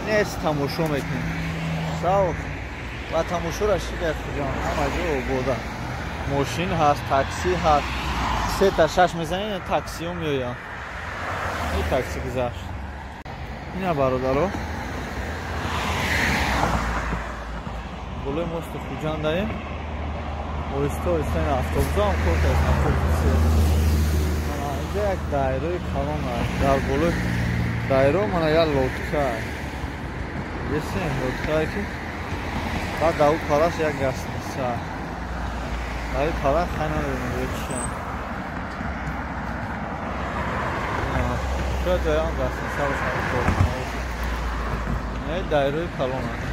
Нест тамошо мекунем. Шав ва тамошоро шида Хуҷанд, ҳама ҷо обода. Мошин ҳаст, такси ҳаст. 3 та 6 мезанед, таксиҳо меоянд. Ин такси гузашт. Ина бародаро. Болои мости Хуҷандаем. Оҳиста оҳиста ин автобусҳо ҳам кор карданд, автобуси. Мана инҷа як дайрои калон аст. Дар болои дайро мана як лодка аст. Есен лодкае ки баъд дар ӯ параш як гостиница. Дар ин пара хай намедонам ё чиам. Шояд ҷоям гостиница бошад, корхона бошад. Не, дайрои калон аст.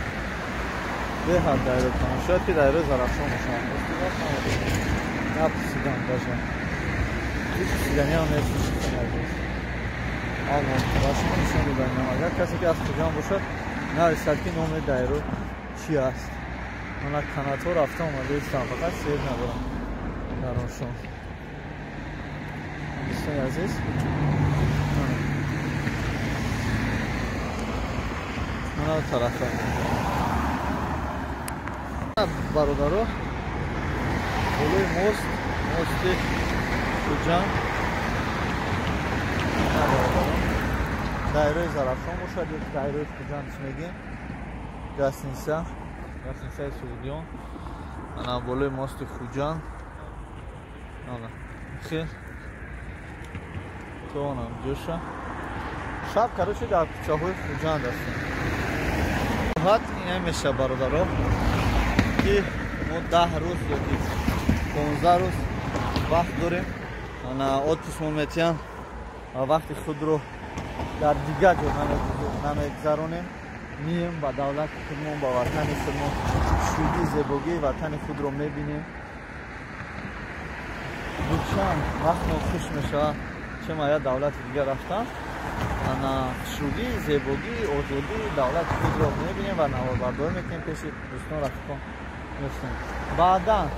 Беҳад дайрои калон. Шояд ки дайрои Зарафшон бошад. Напурсидам даже. Ҳеҷ пурсиданиам нест, дӯстони азиз. Аммо ба шумо нишон доданиам. Агар касе ки аз Хуҷанд бошад, нависад ки номи дайро чи аст. Мана канатҳо рафта омада истам, фақат сер надорам дар оншон. Дӯстони азиз, мана тарафа. Бародаро, болои мост, мости Хуҷанд. Дайрои Зарафшон бошад ё дайрои Хуҷанд чӣ мегем? Гастиница, гастиницаи Суғдиён. Ана болои мости Хуҷанд. Ана хел то онам ҷоша. Шаб, короче, дар кӯчаҳои Хуҷанд ҳастем. Ҳат ина меша, бародаро, ки мо 10 рӯз ё 15 рӯз вақт дорем. Ана отпуск мо метиҳанд ва вақти худро дар дигар ҷо намегзаронем. Мием ба давлати худмон, ба ватани худмон, шудии зебогии ватани худро мебинем. Дучанд вақтмон хуш мешавад, чем ая давлати дигар рафтан. Ана хушрудии, зебогии, озодии давлати худро мебинем ва наворбардорӣ мекунем пеши дӯстон, рафиқон мефтем. Баъдан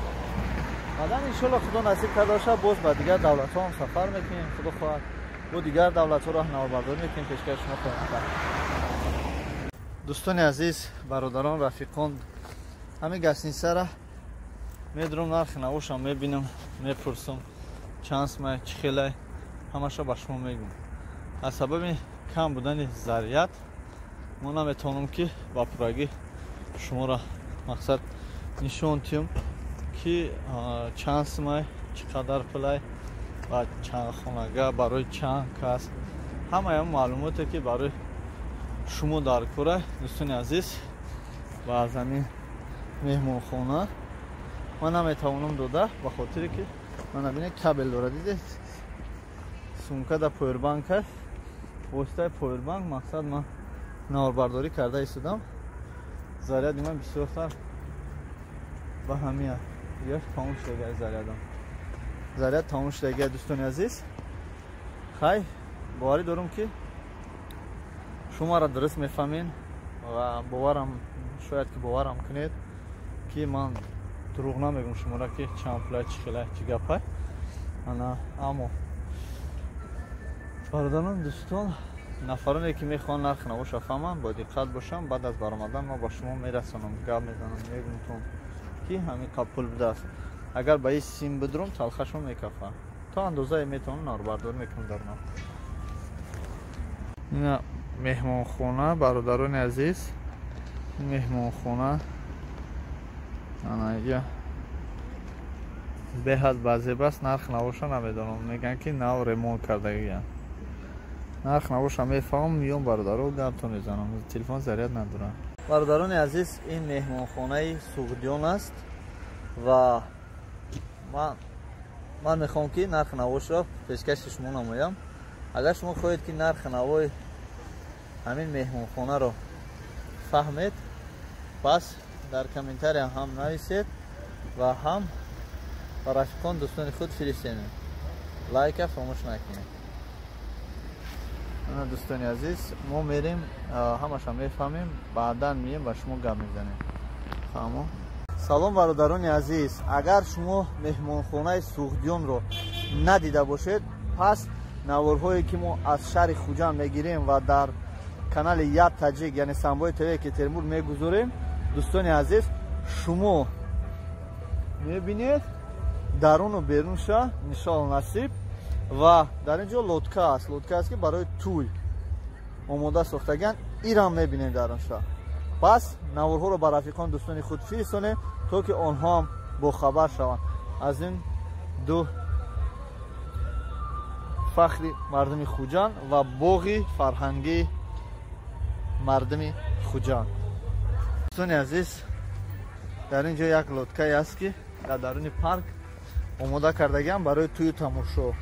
иншолло Худо насиб карда бошад, боз ба дигар давлатҳо ҳам сафар мекунем. Худо хоҳад, бо дигар давлатҳоро наворбардорӣ мекунем, пешкаши шумо хоҳем кард. Дӯстони азиз, бародарон, рафиқон, ҳамин гастиницара медурам, нархи навошам мебинам, мепурсам чанд сумай, чӣ хелай, ҳамаша ба шумо мегӯм. Аз сабаби кам будани заррият мо наметавонам ки ба пуррагӣ шуморо мақсад нишон диҳам ки чанд сумай, чӣ қадар пулай ва чанд хонага барои чанд кас. Ҳамаи он маълумоте ки барои шумо дар кора, дӯстони азиз, ва аз ҳамин меҳмонхона ман наметавонам дода, ба хотире ки ман набинед кабел дора, дидед, сумка да повербанк аст. Воситаи повербанк мақсад ман наворбардорӣ карда истодам. Заряди ман бисёртар ба ҳамия дигар тамом шудагиа, зарядам заряд тамом шудагиа. Дӯстони азиз, хай боварӣ дорам ки шуморо дуруст мефаҳмед ва боварам шояд ки боварам кунед ки ман дурӯғ намегӯм шуморо ки чанд пулай, чӣ хелай, чӣ гапай. Ана аммо бародарон, дӯстон, нафароне ки мехоҳанд нархи навоша фаҳманд, бо диққат бошанд. Баъд аз баромадан ман ба шумо мерасонам, гап мезанам, мегӯмтон ки ҳамин қаб пул будааст. Агар ба ин сим бидурам, талхашон мекафад. То андозае метавонам наворбардорӣ мекунам дар нав. Ина меҳмонхона, бародарони азиз, меҳмонхона ана инҷа беҳад базеб аст. Нарх навоша намедонам, мегӯянд ки нав ремонт кардагиянд. Нарх навоша мефаҳмам, миён бародаро гапто мезанам, телефон заряд надорам. Бародарони азиз, ин меҳмонхонаи Суғдиён аст ва ман мехоҳам ки нархи навошро пешкаши шумо намоям. Агар шумо хоҳед ки нархи навои ҳамин меҳмонхонаро фаҳмед, пас дар комментария ҳам нависед ва ҳам ба рафиқон, дӯстони худ фиристед. Лайка фаромӯш накунед. Ана дӯстони азиз, мо мерем, ҳамаша мефаҳмем, баъдан мием ба шумо гап мезанем. Фаҳмо? Салом, бародарони азиз, агар шумо меҳмонхонаи Суғдиёнро надида бошед, пас наворҳое ки мо аз шаҳри Хуҷанд мегирем ва дар канали Як Таҷик, яъне Самбои ТВ Екатеринбург мегузорем, дӯстони азиз, шумо мебинед даруну берунша, иншоалло насиб. Ва дар ин ҷо лодка аст, лодка аст ки барои тӯй омода сохтагианд, ирам мебинем дарунша. Пас наворҳоро ба рафиқон, дӯстони худ фиристонем, то ки онҳо ҳам бохабар шаванд аз ин ду фахри мардуми Хуҷанд ва боғи фарҳангии мардуми Хуҷанд. Дӯстони азиз, дар ин ҷо як лодкае аст ки дар даруни парк омода кардагиам барои тӯю тамошо.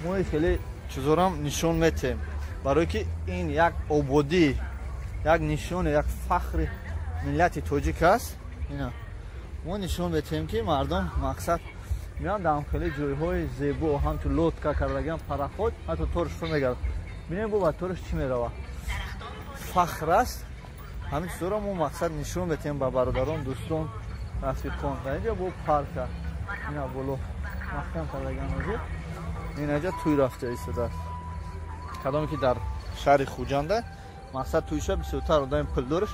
Мо хеле чизорам нишон метем, барое ки ин як ободӣ, як нишоне, як фахри миллати тоҷик аст. Ина мо нишон метем ки мардум мақсад меоянд дар хеле ҷойҳои зебо, ҳамчун лодка кардагиам, пароход, ҳатто торш фур мегардад. Бинем бо ба торш чӣ мерава. Фахр аст. Ҳамин чизоро мо мақсад нишон метем ба бародарон, дӯстон, рафиқон. Дар инҷо бо парка, ина боло маҳкам кардагиам ҳозир. Инаҷа тӯй рафта истодааст. Кадоме ки дар шаҳри Хуҷанда мақсад тӯйша бисёртар одами пулдораш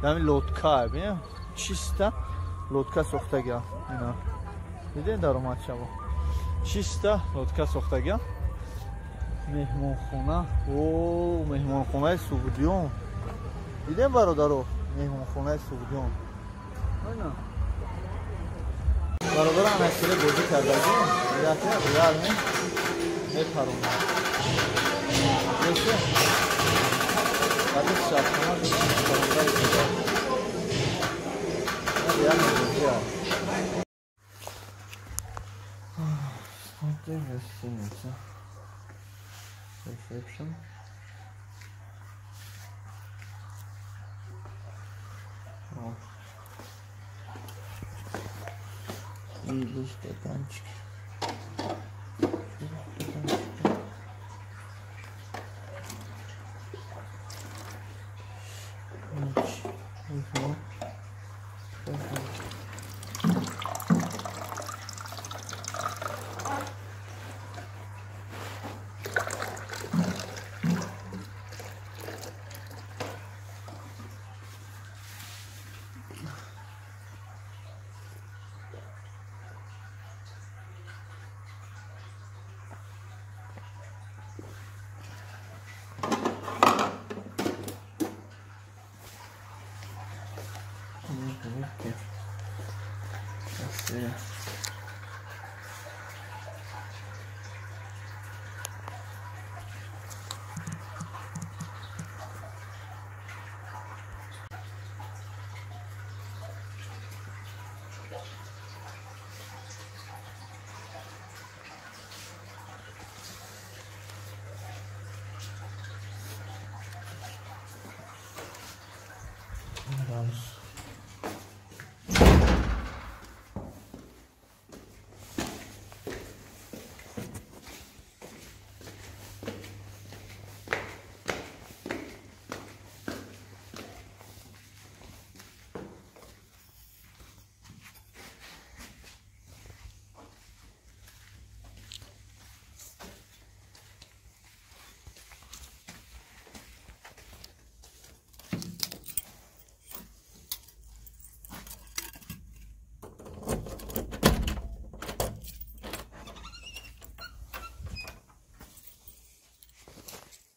ҳамин лодка, бинем. Чиста лодка сохтага. Ина. Дидед даромад шаво. Чиста лодка сохтага. Меҳмонхона. О, меҳмонхонаи Суғдиён. Дидем бародаро, меҳмонхонаи Суғдиён. Ина. Бародаро ана хеле бозӣ кардагӣ. Яке реально мепаронад. Баъди шабхона реально бозӣ аст. Гостиница. Ресепшн. И стаканчики.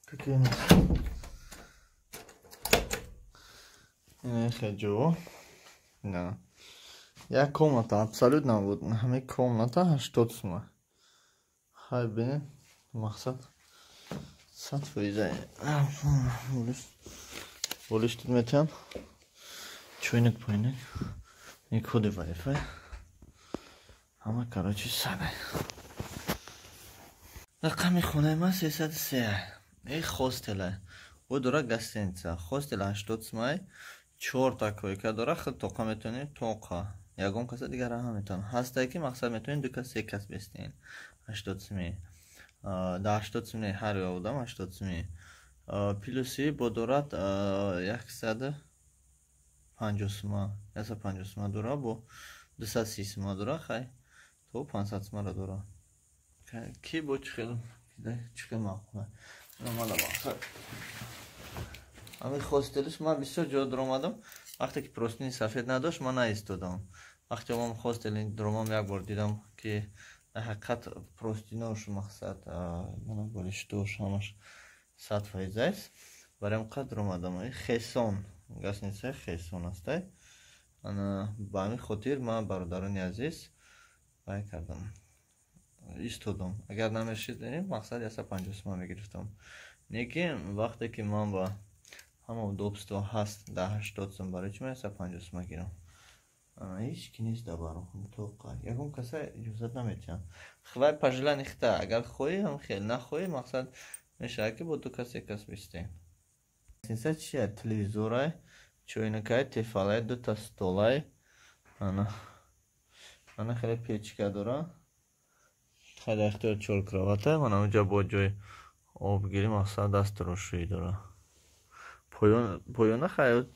Какие у нас? Хеджо. Да. Я комната, абсолютно вот ҳамаи комната 80 сума. Хай бинед, мақсад 100%. Болиш тут метиҳам. Чойник пойник. И коди Wi-Fi. Ҳама короче сабе. Рақами хонаи ман 303. Эй хостела. О дора гостиница. Хостел 80 сумай. 4 та койка дора, худ тоқа метавонед, тоқа. Ягон каса дигар ҳам метавонад. Ҳастае ки мақсад метавонед ду кас, се кас бестен. 80 суми. Да 80 суми ҳар одам 80 суми. Плюси бо дорад 150 сума, 150 сума дора, бо 230 сума дора, хай то 500 сумаро дора. Ки бо чӣ хел маъқула. Мана мақсад. Ами хостелиш ман бисёр ҷо дуромадам. Вақте ки простыни сафед надошт, ман наистодам. Вақте ман хостели дуромам, як бор дидам, ки дар ҳақиқат простынош мақсад, мана болиштош ҳамаш 100% аст. Барои қадр дуромадам. Хесон, гостиницаи Хесон астай. Ана ба ҳамин хотир ман, бародарони азиз, вай кардам. Истодам. Агар намешид, мақсад 150 сума мегирифтам. Лекин вақте ки ман ба ҳама удобство ҳаст дар 80 сум, барои чӣ ман 150 сума гирам? Ҳеҷ ки нест дар барохона, тоқа. Ягон каса иҷозат наметиҳанд. Хвай по желанию хита, агар хоҳӣ ҳам хел, нахоҳӣ мақсад мешавад ки бо ду кас, се кас бистем. Гостиница чия? Телевизорай, чойникай, тефалай, дута столай. Ана. Ана хеле печка дора. Хай дар ихтиёр чор кровата. Мана онҷа бо ҷои обгирӣ, мақсад дастрошӯӣ дора. Поёна хай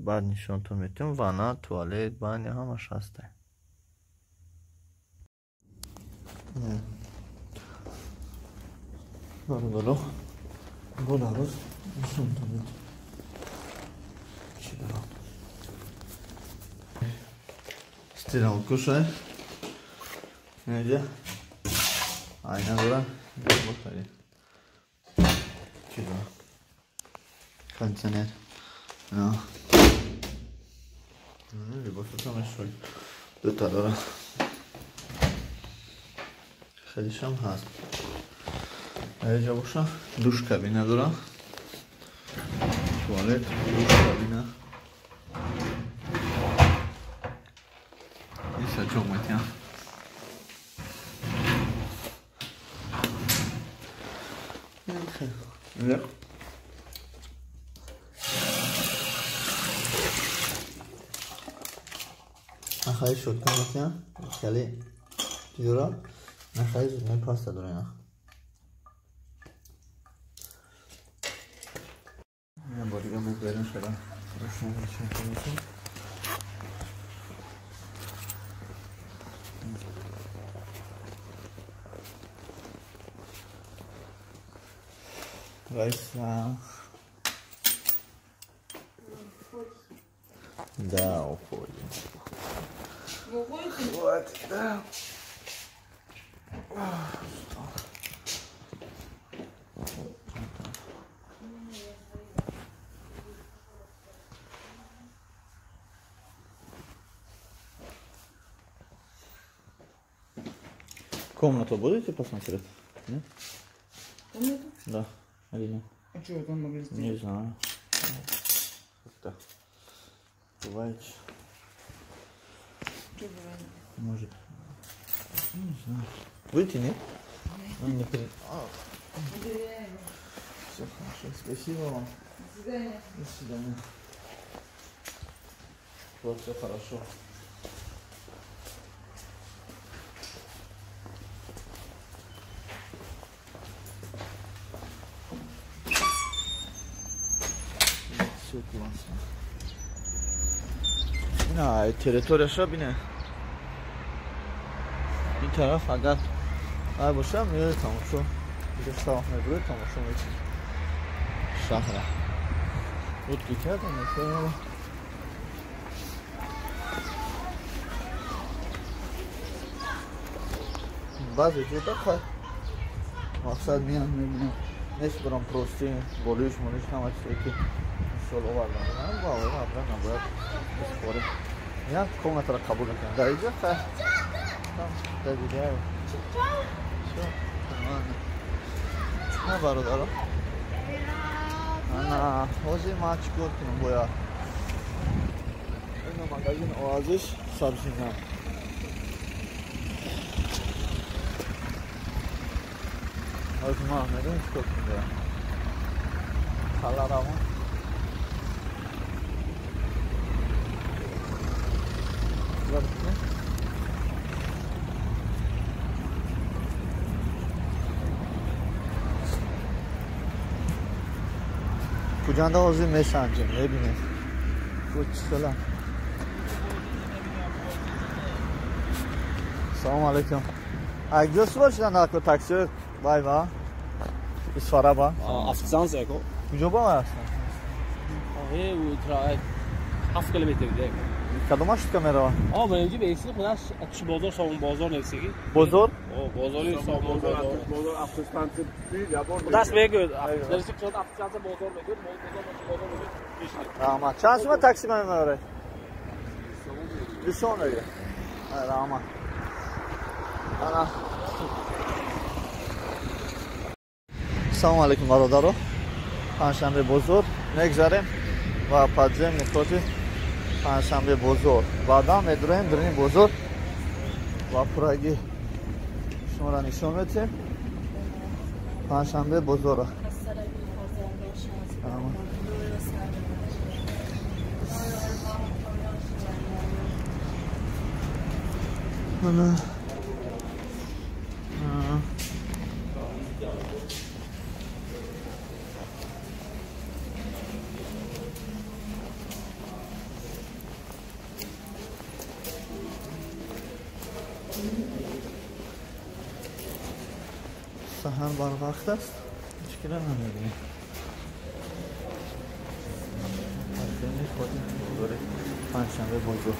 баъд нишонтон метиҳам. Ванна, туалет, баня ҳамаш ҳастай. Бародаро, бо дароз нишонтон метиҳам. Чӣ дорам? Стиралкушай. Инҷа айна дора. Чӣ дора? Кондиционер. Либосото мешӯй. Дута дора. Хелишам ҳаст. Инҷа боша душ кабина дора. Туалет, душ кабина. Исачок метиҳам. Нахаи шотка метиҳам. Хеле чӣ дора? Нахаи зудной паста дора ина. Инам бо дига мебарем шуда. Рошан мешавад. Раиса. Да, уходим. Хватит, да. Комнату будете посмотреть? Нет? Комнату? Да. Или нет? А что там могли сделать? Не знаю. Как-то бывает. Что бывает? Может. Не знаю. Будете, нет? Он не при... Все хорошо. Спасибо вам. До свидания. До свидания. Вот, все хорошо. Все классно. На территория шабина. Ин тараф агар ай боша меояд тамошо. Инҷо савох мебурад тамошо мекунад. Шаҳра. Вот ки кардам мешава. Баъзе ҷода хай мақсад меян мебинам. Несбарам прости, болиш, молиш ҳама чизе ки мисол овардам. Ба оварда набояд бисупорем. Меян комнатаро қабул мекунам. Дар инҷо хай там доверяю. Всё, нормально. На бародаро. Ана, ҳозир ман чӣ кор кунам бояд? Ина магазин Оазис сабзина. Ҳозир ман медонам чӣ кор кунам бояд. Хала равон. Хуҷанда ҳозир месанҷем, мебинем. Чӣ Салом алейкум. Акҷо суро шидан нако такси вай ва? Исфара ба? Афтизанс эко. Куҷо ба ҳастан? Э, утра 7 километр дек. Кадома шуд камера? А, ба инҷи беси худаш чи бозор сомон бозор несиги. Бозор? О, бозори сомон бозор. Бозор автостанция ябор. Худаш мегӯяд, дарси чанд автостанция бозор мегӯяд, бозор бозор мегӯяд. Раҳмат. Чанд сума такси ба мебаред? 20 сом мегӯяд. Раҳмат. Ана. Салом алейкум бародаро. Панҷшанбе бозор мегзарем ва подземный ходи панҷшанбе бозор. Баъдан медуроем дурини бозор ва пурагӣ шуморо нишон медиҳем. Панҷшанбе бозора. Ана. Саҳар барвақт аст, ҳеҷ кира намебинем. Панҷшанбе бозор.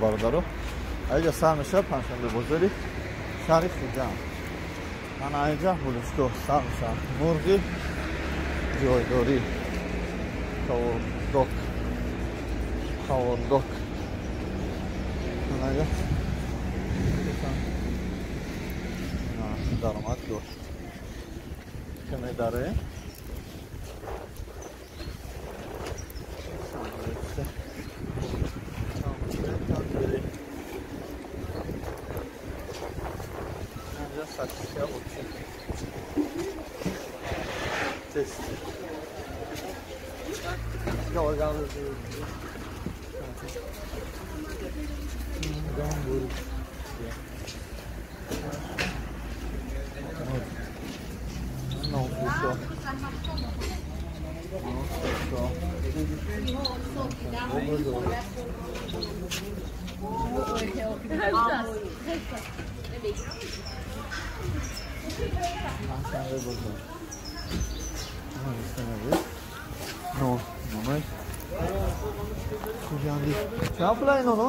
Бародаро, айҷа сар мешавад панҷшанбе бозори шаҳри Хуҷанд. Ана айҷа булушгоҳ сар мешавад. Мурғи ҷойдорӣ, қавордок, қавордок. Ана айҷа даромадгоҳ каме дароем. Чанд пул иноно?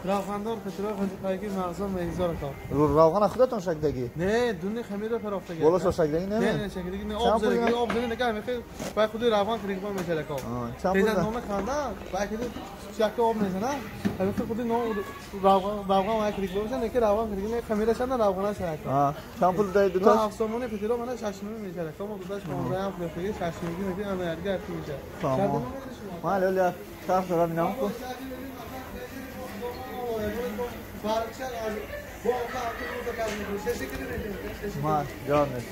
Равғандор петро пайги мағзо мегзор ка. Равған худатон шакдагӣ? Не, дуни хамира фарофтагӣ. Боло шакдагӣ не? Не, шакдагӣ не, об задагӣ, об задагӣ нага мехе бай худи равған кригба мешава ка. Чанд пул? Теза номе ханда, бай худи шакка об мезана, ҳамин худи но равған равған вай кригба мешава, неки равған кригба не хамира шанда равғана шава ка. Чанд пул дай дута? 7 сомони петро мана 6 нуми мешава ка. Мо дудаш 15 ҳам фурӯхтагӣ 6 нуми мехе ана ярга мешава. Тамом. Мал оля чарх дора бинам ку. Мал, ҷавоб нест.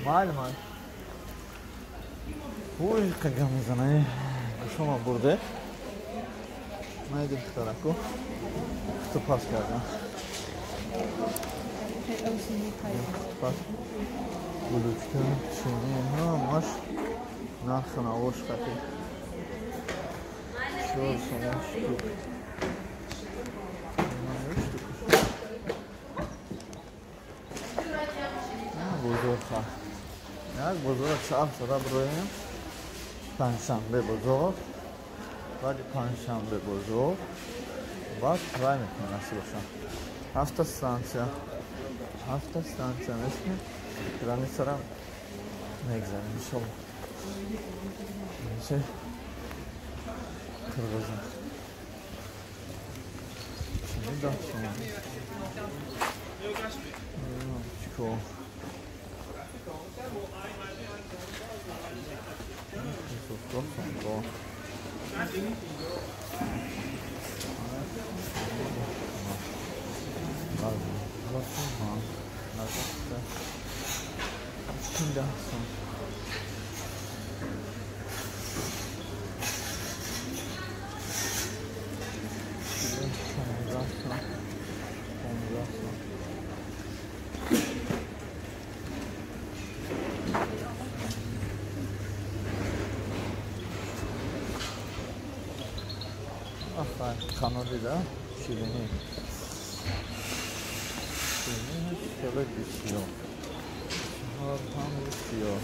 Мал, мал. Ой, қага мезанай. Гӯшома бурде. Майди духтараку. Ту пас кардам. Пас. Булучка, чини, ҳамаш нархи навош хати. 4 сомон штук. Бозорха. Як бозор чарх зада бироем. Панҷшанбе бозор. Баъди панҷшанбе бозор. Баъд рай мекунем насиб бошам. Ҳафта станция. Ҳафта станция месмем. Границара мегзарем иншолло. Меше қирғиза. Чини 10 сомон. Чикор? Канадида ширинӣ. Ширинӣ хеле бисёр. Ҳам бисёр.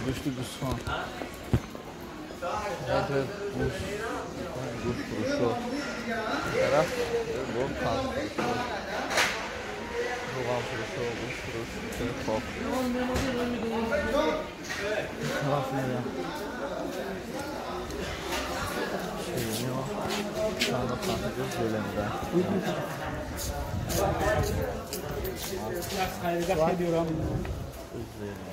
Гӯшти гӯсфанд. Гӯшт фурӯшо. Тараф бо қанд фурӯшо. Равған фурӯшо, гӯшт фурӯш, хок. Тараф мерам. Ширинӣ чанд қанд зеленда. Зелен.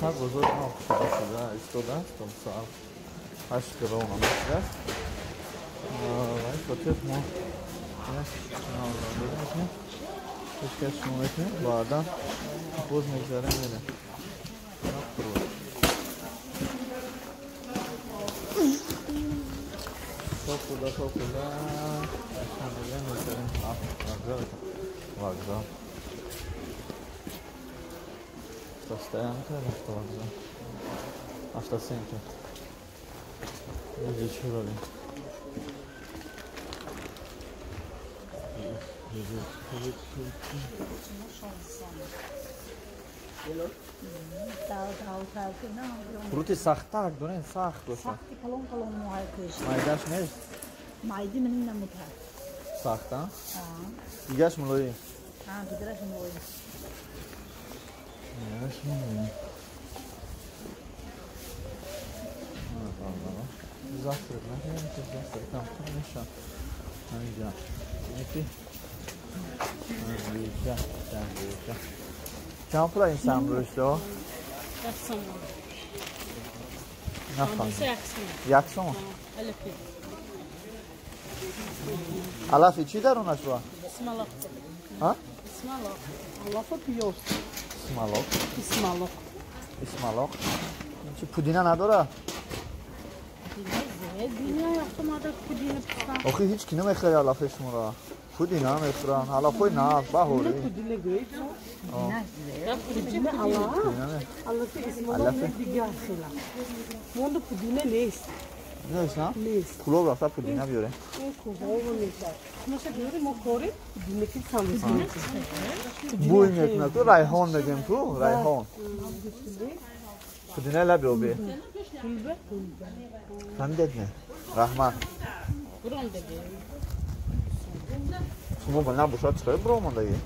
Камтар бозор кушода шуда истодааст, то соат 8 равона шудааст. Ва ин хотир мо як мекунем, пешкаш шумо мекунем, баъдан боз мегзарем мерем. То худа, то худа, мегзарем. Вокзал, вокзал. Автостоянка или автовокзал? Автоцентр. Иди чурови. Крути сахтак, дорен сахт боша. Сахти калон калон муҳай кӯш. Майдаш нест? Майди ман намута. Сахт, а? Дигаш мулоим. А, дигараш мулоим. Завтрак накунем, ки завтрак там меша. Ҳаминҷа. Яки. Ҳаминҷа, самбуша. Чанд пул ин самбуша? Як сомон. Нафаҳмидам. Як сомон. Як сомон? Алафи. Алафи чӣ дарунаш ба? Исмалоқ. Ҳа? Исмалоқ. Алафа пиёз. Исмалоқ. Исмалоқ. Исмалоқ. Чи пудина надора? Охи ҳеҷ ки намехӯрад алафи шуморо. Пудина мехӯранд, алафҳои нав, баҳорӣ. Пудина нест. Нест, на? Нест. Кулоб рафта пудина биёре. Бӯй мекунад ку, райҳон мегӯем ку, райҳон. Пудина лаби обӣ. Фаҳмидед не? Раҳмат. Шумо ба набошад чӣ биромондагӣ?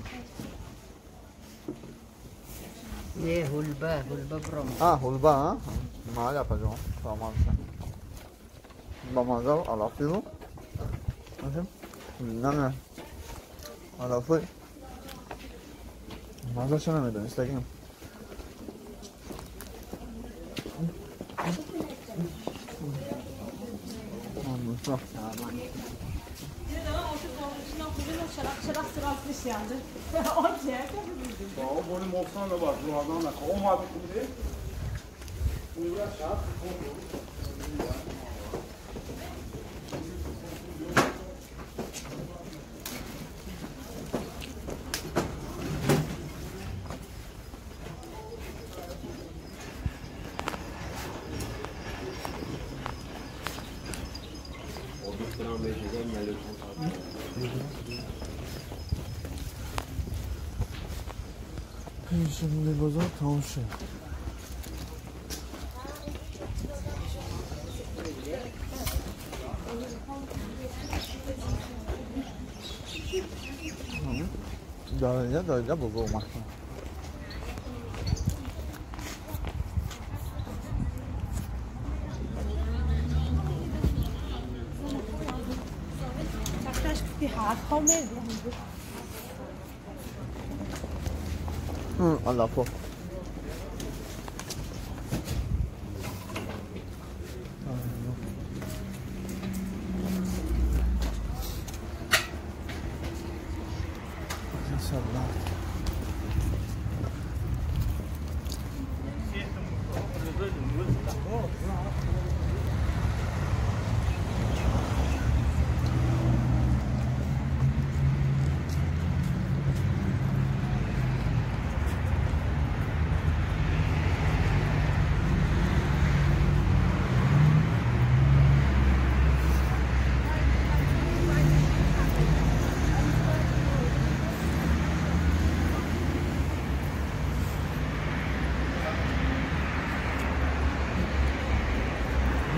Не, ҳулба, ҳулба биромонд. А, ҳулба, а? Майли апаҷон, саломат бошед. Ба маза алафиву. Не, алафи мазаша намедонистагим. Пешамонда бозор тамом шуд. Дарида, дарида бозор омад. Аллафо.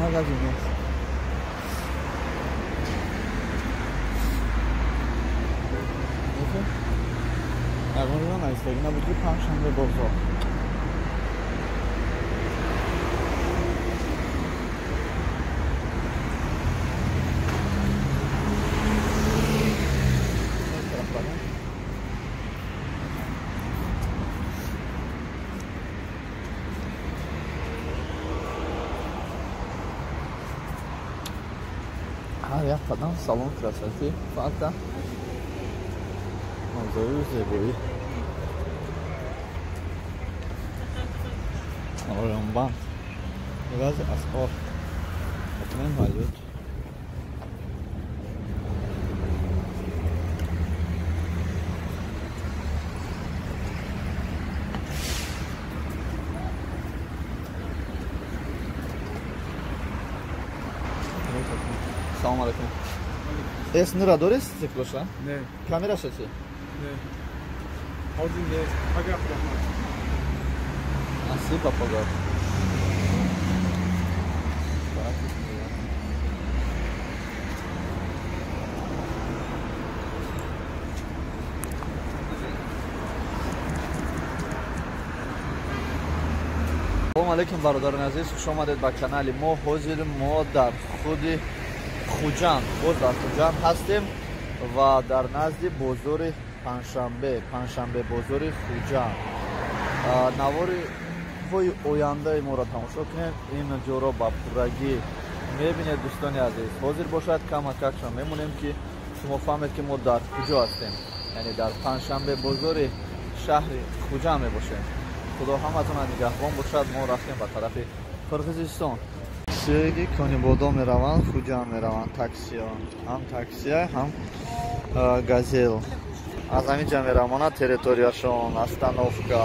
Магазин аст. Ягон ҷо наистагӣ набуд ки панҷшанбе бозор. Як қадам салон красоты фата мавзӯи зебоӣ районбанд ивази асъор ҳатман ҳаёт. Салом алейкум. Эс нура доред циклоша? Не. Камераша чи? Не. Ҳозир нест. Агар раҳмат. Насиб папагар. Салом алейкум бародарони азиз, хуш омадед ба канали мо. Ҳозир мо дар худи Хуҷанд, боз дар Хуҷанд ҳастем ва дар назди бозори Панҷшанбе, Панҷшанбе бозори Хуҷанд. Навориҳои ояндаи моро тамошо кунед, ин ҷоро ба пуррагӣ мебинед дӯстони азиз. Ҳозир бошад камакакша мемонем ки шумо фаҳмед ки мо дар куҷо ҳастем, яъне дар Панҷшанбе бозори шаҳри Хуҷанд мебошем. Худо ҳаматона нигаҳбон бошад. Мо рафтем ба тарафи Қирғизистон. Таксиҳое ки Конибодом мераванд, Хуҷанд мераванд таксиҳо. Ҳам таксия, ҳам газел. Аз ҳамин ҷа мераванд территорияшон, остановка.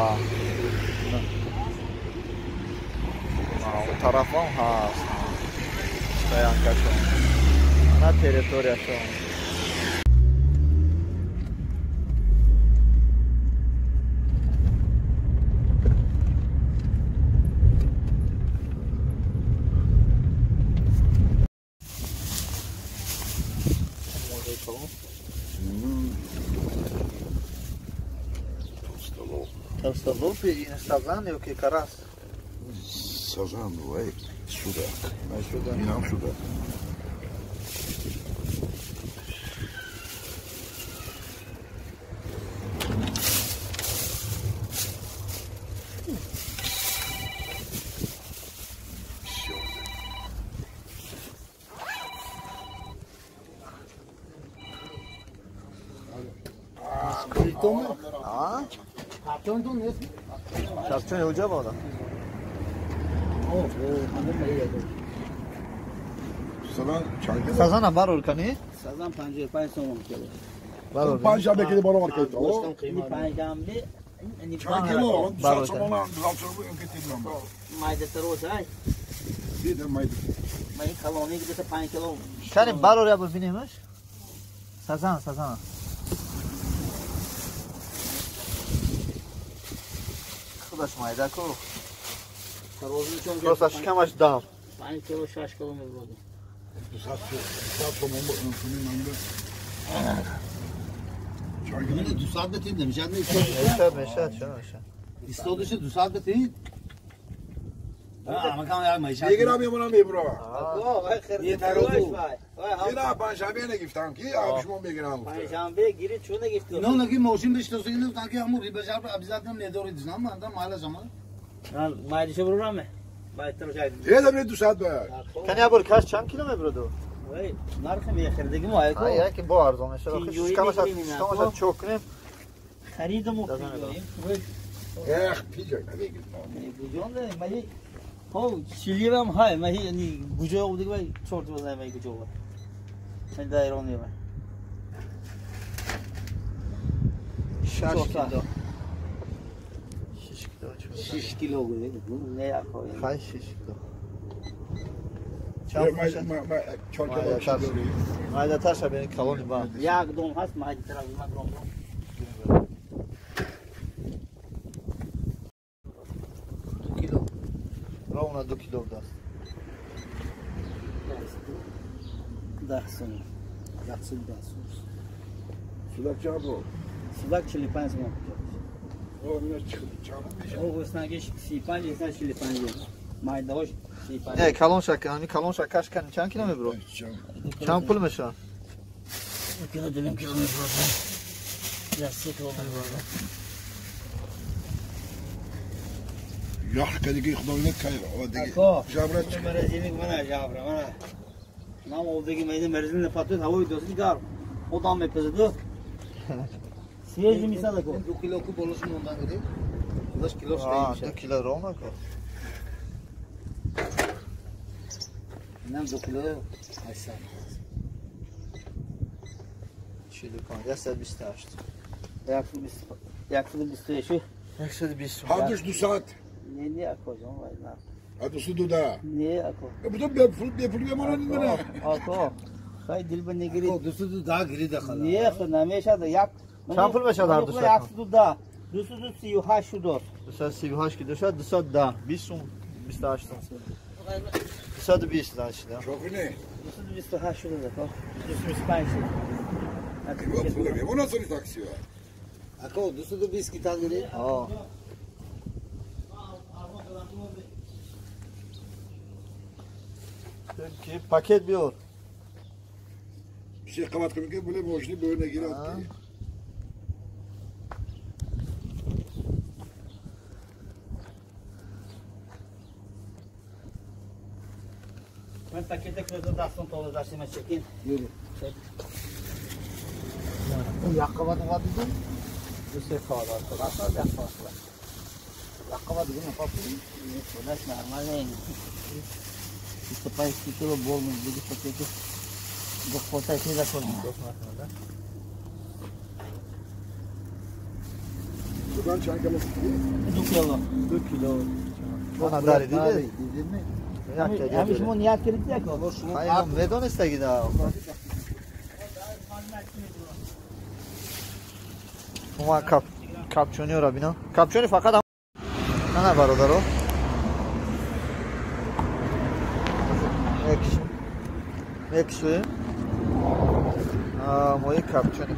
Он тарафам ҳаст. Стоянкашон. На территорияшон. Толстолоб и сазан ё ки карас? Сазан, вай, судак. Инам судак. Шабчон ёҷа бода? Сазана барор кани? Сазан 55 сомон кило. Барор. Панҷшанбе ки барор кардо. Панҷшанбе чанд кило? 200 сомон, 200 сомон ки тидам. Майда тароз ай. Дидам майда. Май калони где-то 5 кило. Кани барор я бинемаш? Сазан, сазан. Худаш майда ку. Просто шикамаш дам. 5 кило, 6 кило мебурдем. 200 сомон ман. 200 бетид намешад, мешад, мешад, чаро мешад? Истодаши 200 бетид. А, макам як мешад. Мегирам мемонам мебурам. Е тарозу. Ина панҷшанбе нагифтам ки шумо мегирам. Панҷшанбе гири чун нагифту. Ино наги мошин биштосигини гуфтан ки ҳамун рибажар обязательно медорид знам, ман майла замон. Майдиша бурам. Байтар шайд. Едам 200 ба. Кани ябор каш чанд кило мебураду? Вай, нархи мехӯрдагӣ мо айко. Яке бо арзон мешавад. Шикамаша чок кунем. Харидам Эх, пиҷа намегирифтам. Гуҷон мали хо чиливам ҳай, мали яъни гуҷо будиг вай чорт бозай май гуҷо. Ман дар Эрон мева. 6 кило. 6 кило. 6 кило гуфт. Не ако. Хай 6 кило. Майдатар ша бини калони ба. Як дом ҳаст майдатар аз ман дом. 2 кило. Ровно 2 кило даст. 10 сом. 10 сом. Судак чанд буд? Судак 45 сом. О, мина чанд мешавад? О, гуснагиш 35, исна 45. Майдаош 35. Не, калон шак, ҳамин калон шак каш кани чанд кило мебурад? Чанд пул мешавад? 2 кило, 2 кило мебурад. 3 кило мебурад. Яхка диги худо не кай, о диги. Жабра чи? Морозильник мана жабра, мана. Нам овдеги мейде мерзин патует, ҳавои дости гарм. Одам мепазад. Свежий мисал ако. 2 кило ку болош мондан гири. Худаш килош деймша. 2 кило ровно ко. Нам 2 кило 800. 45 128. 126. 120. Ҳардуш 2 соат. Не, не, ако ҷон, вай на. А 202 да. Не, ако. Бутон бепул бепул бемонанд мена. Ако. Хай дил ба негири. 202 да гири да хала. Не, ако намешад як. Чанд пул мешад ҳар ду соат? 102. 238 шудод. 238 ки дошад 210. 20 сум 28 сум. 220 значит, да. Чоқи не. 228 шудод, ако. 225 шуд. Пул бемонад сони такси. Ако 220 ки та гири? А. Ки пакет биёр. Бисёр қабат кунем ки буле мошини бӯ нагирад ки. Ман пакета кӯза дастон тола дастима чекин. Юри. Як қабат қабат дидим? Ду се қабат қабат як қабат. Як қабат дидим, қабат. Не, худаш нормально. 25 кило бор мебуди пакети. До хватай ки закон. Дукан чанд кило? 2 кило. 2 кило. Ана дари диди? Дидим. Ҳами шумо ният кардед яко? Ҳай, медонистаги да. Шумо капчониро бина. Капчони фақат ана бародаро. Мекшуем. Мои капчони.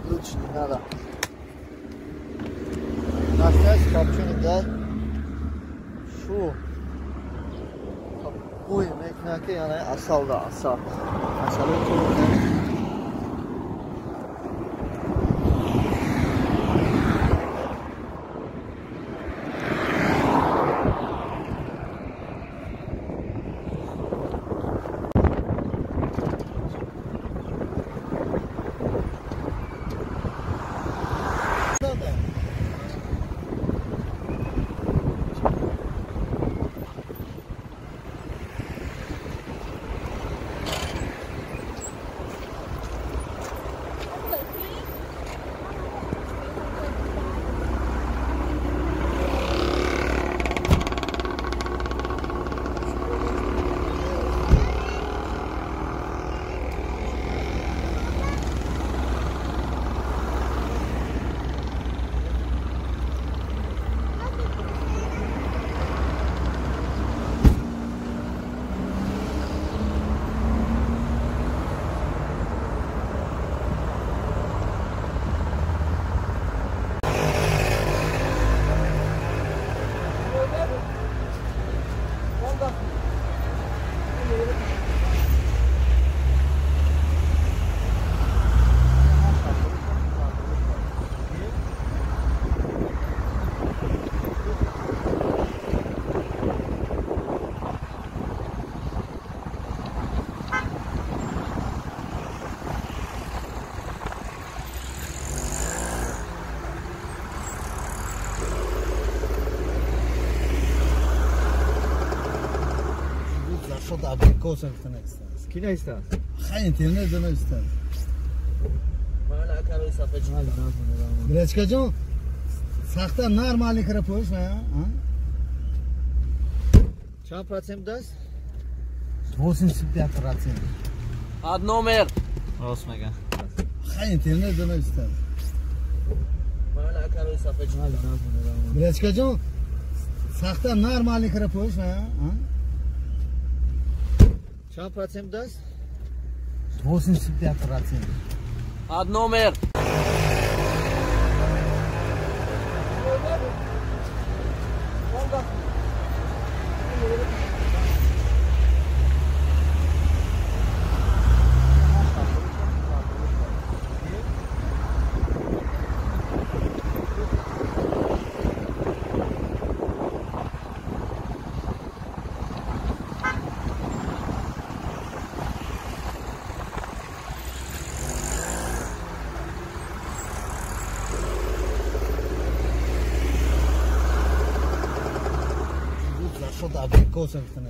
Лучше не надо. Настоящий капчони, да? Фу. Буй мекнаки, яъне асал да, асал. Асали ту. Абрикоса гуфта Ки наистааст? Хай интернет да наистааст. Гречка ҷон, сахта нормально кара поиш на, а? Чанд процент даст? 85%. Ад номер. Рост мега. Хай интернет да наистааст. Гречка ҷон, сахта нормально кара поиш на, а? Чанд процент даст? 85%. Ад номер. Зашод абрикоса гуфта.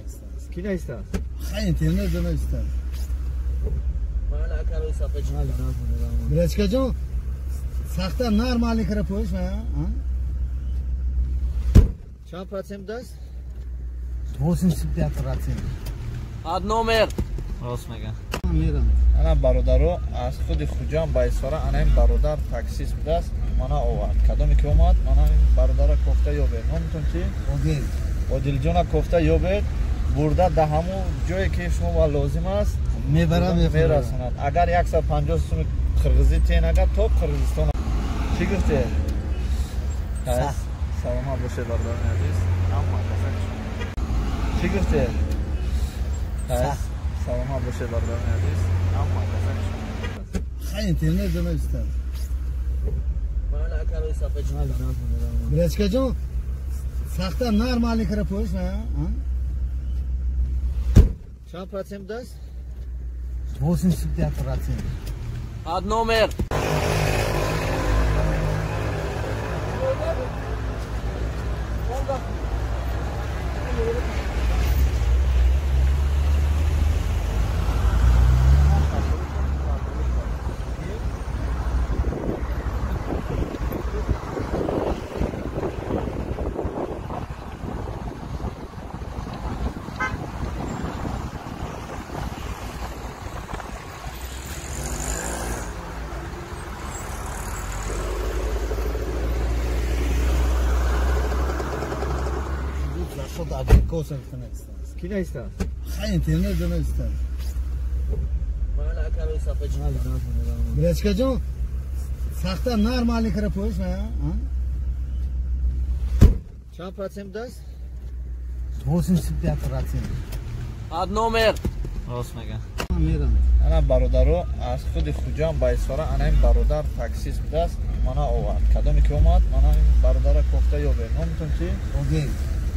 Ки наистааст? Хай интернет наистааст. Брачка ҷон, сахта нормалӣ кара пӯш, а? Чанд процент даст? 85%. Ад номер. Рост мегӯям. Ана бародаро аз худи Хуҷанд ба Исфара ана ин бародар таксист будааст, мана овард. Кадоме ки омад, мана ин бародара кофта ёбед. Номтон чи? Одил. Одилҷона кофта ёбед, бурда да ҳамун ҷое ки шумо ба лозим аст, мебарам, мерасонад. Агар 150 суми қирғизӣ тен, агар то Қирғизистон. Чӣ гуфте? Саломат бошед, бародарони азиз. Ҳама чӣ гуфте? Саломат бошед, бародарони азиз. Ҳама хай интернет наистааст. Брачка ҷон, сахта нормалӣ кара пӯш, а? Чанд процент даст? 85%. Ад номер. Абрикоса гуфта наистааст. Ки наистааст? Хай интернет наистааст. Брачка ҷон, сахта нормалӣ кара пӯш, а? Чанд процент даст? 85%. Ад номер. Рост мегӯям. Ана бародаро аз худи Хуҷанд ба Исфара ана ин бародар таксист будааст, мана овард. Кадоме ки омад, мана ин бародара кофта ёбед. Номтон чи? Одил.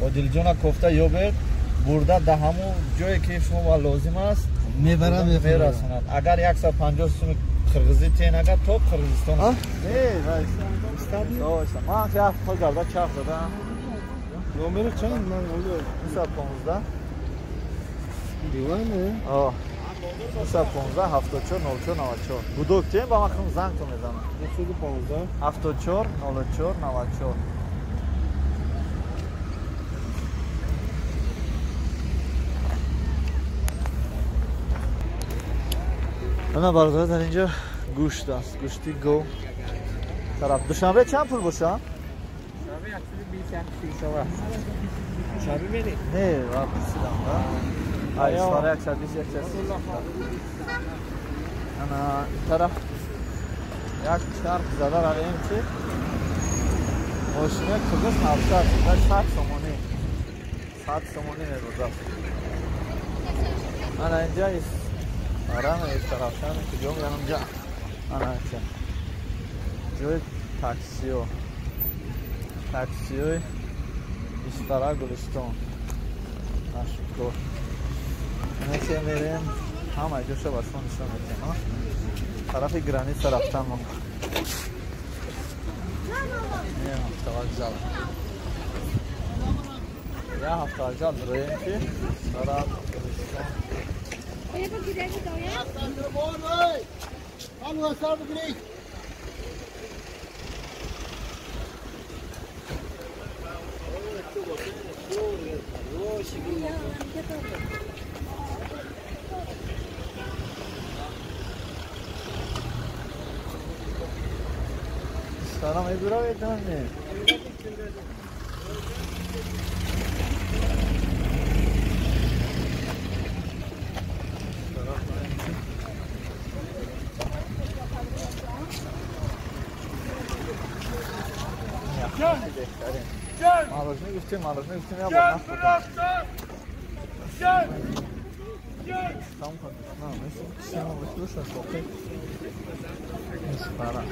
Одилҷона кофта ёбед, бурда да ҳамун ҷое ки шумо ба лозим аст, мебарам, мерасонад. Агар 150 суми қирғизӣ тен, агар то Қирғизистон. Ман ҳафт гарда чарх задам. Номери чанд? Ман 915. Диване? 915 74 04 94. Гудок тем ба ман хум занг то мезанам. 915 74 04 94. Ана бародар дар инҷо гӯшт аст, гӯшти гов. Тараф Душанбе чанд пул боша? 120 130 шава. Не, ва пурсидам, да? Ай, Исфара 120 130. Ана тараф як чарх зада равем чи? Мошина қирғиз 700, 100 сомонӣ. 100 сомонӣ мебурдааст. Ана инҷа арам тарафшан куҷо мерам ҷа. Ана инҷа. Ҷои таксио. Таксиои Исфара Гулистон. Нашудгоҳ. Ана мерем ҳама ҷоша ба шумо нишон медиҳем. Тарафи граница рафтан мо. Автовокзал. Я автовокзал дроем ки Исфара Гулистон. Исфара мебуравед не? Мороженое гуфтем, мороженое гуфтем, я бор нахӯрдам. Исфара.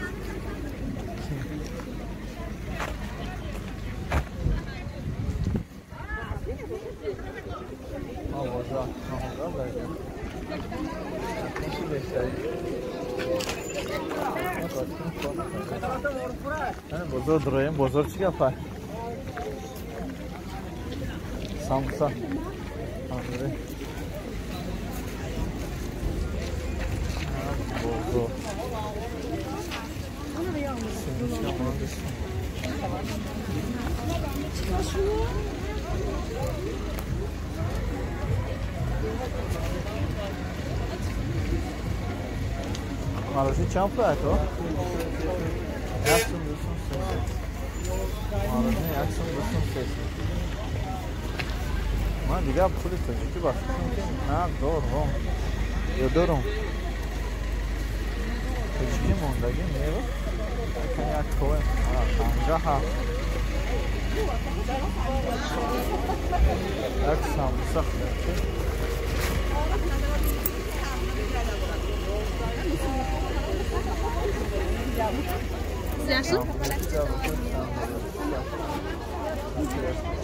Мағоза, мағоза бардем. Бозор дроем, бозор чӣ гапа? Самбуса. Андре. Бозор. Мороженое чанд пул аст? Як сум, ду сум, се сум. Мороженое як сум, ду сум, се сум. Ман дигар пули тоҷикӣ ба фикрам ки надорам. Ё дорам? Тоҷикӣ мондагӣ нева? Як коем. 57. Як самбуса хӯрд.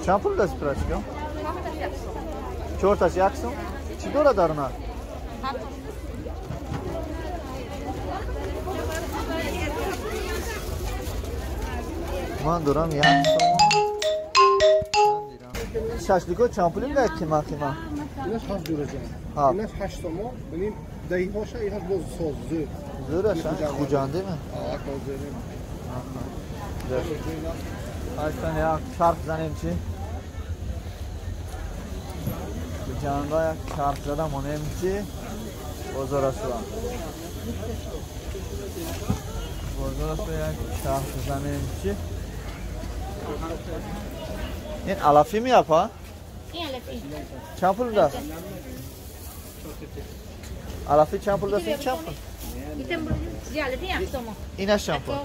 Чанд пул даст прачка? Чорташ як сум? Чӣ дорад дар она? Ман дорам як сум. Шашлико чанд пул мегӯяд қимат қимат? Инаш 7 ҷураҷон. Инаш 8 сомон, бинем даҳиҳоша, инаш боз соз зӯр. Зӯраш, хуҷандӣ ме? Ҳастан як чарх занем чи? Хуҷанда як чарх зада монем чи? Бозорашва. Бозорашва як чарх занем чи? Ин алафӣ меяпа? Ин алафӣ. Чанд пул даст? Алафӣ чанд пул даст? Ин чанд пул? Инаш чанд пул?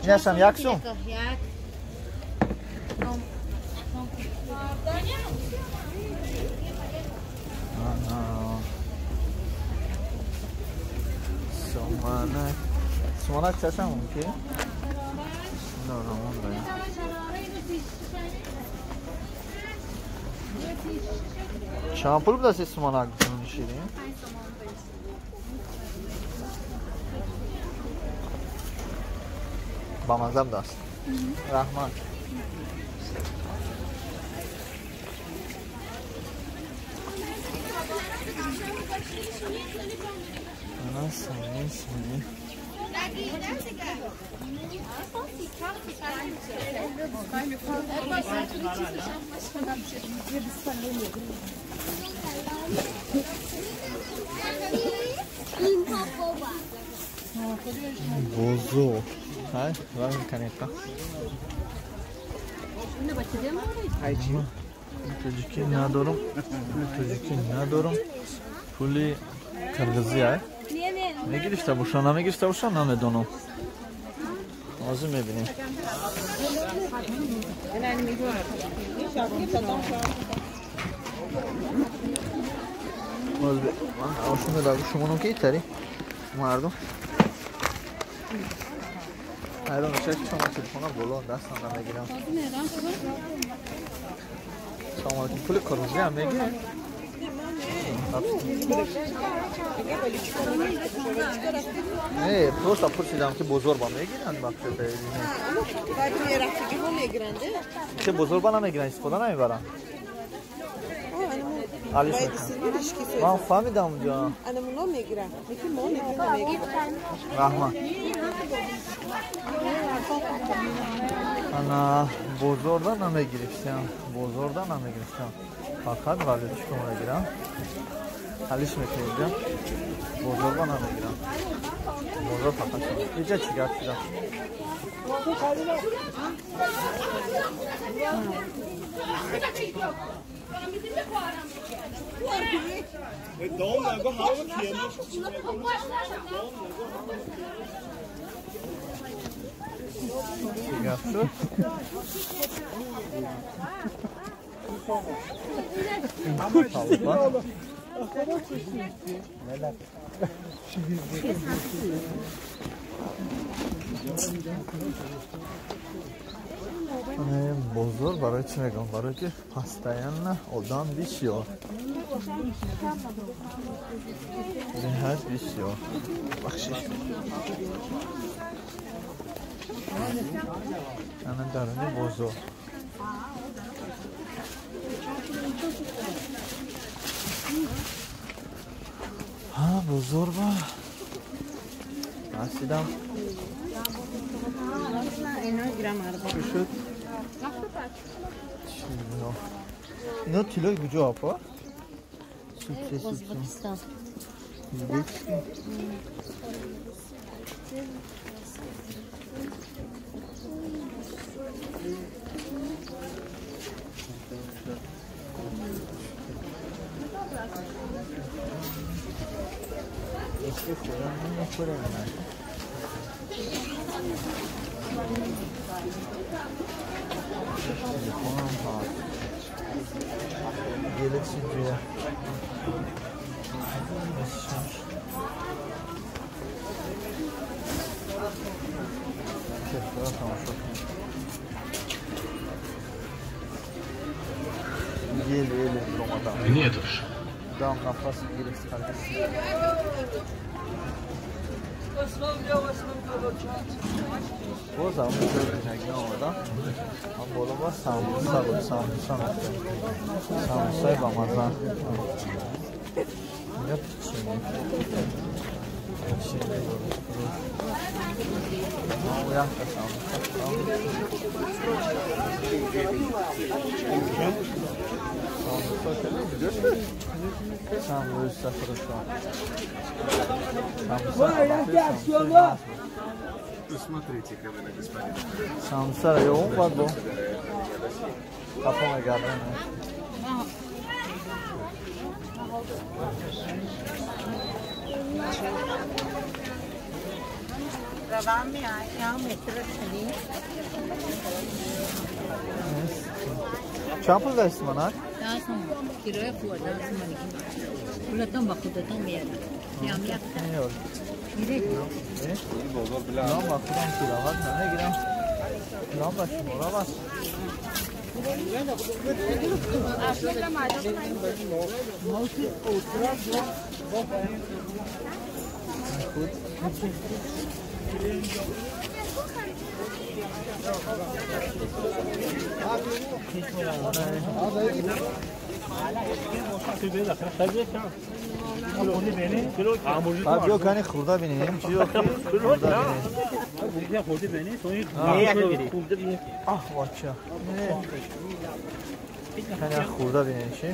Инашам як сум? Суманак. Суманак чашам мумкин? Чанд пул будаст суманак ширин? Бамаза будаст. Раҳмат. Бозор. Ҳай, вай канепа. Тоҷикӣ надорам, пули тоҷикӣ надорам, пули қирғизӣ ай. Мегирифта боша, намегирифта боша, намедонам. Ҳозир мебинем. Ошуно ки тари мардум. Ҳайрон мешавад ки шумо телефона боло дастам намегирам. Салом алейкум. Пули қирғизӣ ҳам мегирем? Не, просто пурсидам ки бозор ба мегиранд бахши. Ки бозор ба намегиранд, истифода намебаранд. Ман фаҳмидам унҷо. Раҳмат. Ана бозорда намегирифтам, бозорда намегирифтам. Фақат валютчико мегирам. Ҳалиш мекунем. Бозорда намегирам. Бозор фақат. Иҷа чӣ гап шуда? Чӣ гап шуд? Бозор барои чӣ мегӯям? Барое ки постоянно одам бисёр, беҳад бисёр. Бахшиш. Ана даруни бозор. Ҳа, бозор ба расидам. Чӣ шуд? Ино тиллои куҷо апа? Узбекистон. Узбекистон. Нет уж. Дам нафас гирифт. Боз ҳам омадам. Ҳам боло ба самбуса буд, самбуса мехӯрем. Самбусаи бамаза. Инҷа печенье. Печенье якта самбуса. Самбуса кале куҷо шуд? Самбуса хорошо. Самбуса. Посмотрите-ка вы на господина. Самсара ём бадо. Қафо мегардем. Чанд пул дасти манак? Нам ба худам киловат намегирам. Нам ба шумора бас. Биё кани хурда бинем. Чӣ хурда бинем? Аҳ, бача. Кани хурда бинем чӣ?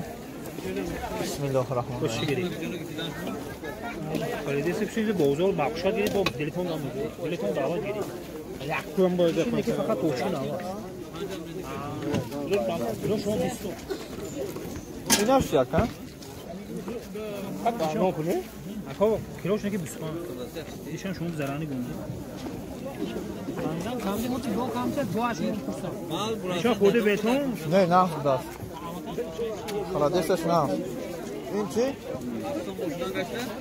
Бисмиллоҳи раҳмони раҳим. Бозор мақшад гирифт, бо телефон телефон даъват гирифт. Фақат тошин аввал. Инаш як, а? Ако килош неки 25. Ишан шумо зарани гунди. Ишан худи бетон? Не, на худас. Халадесаш на. Ин чӣ?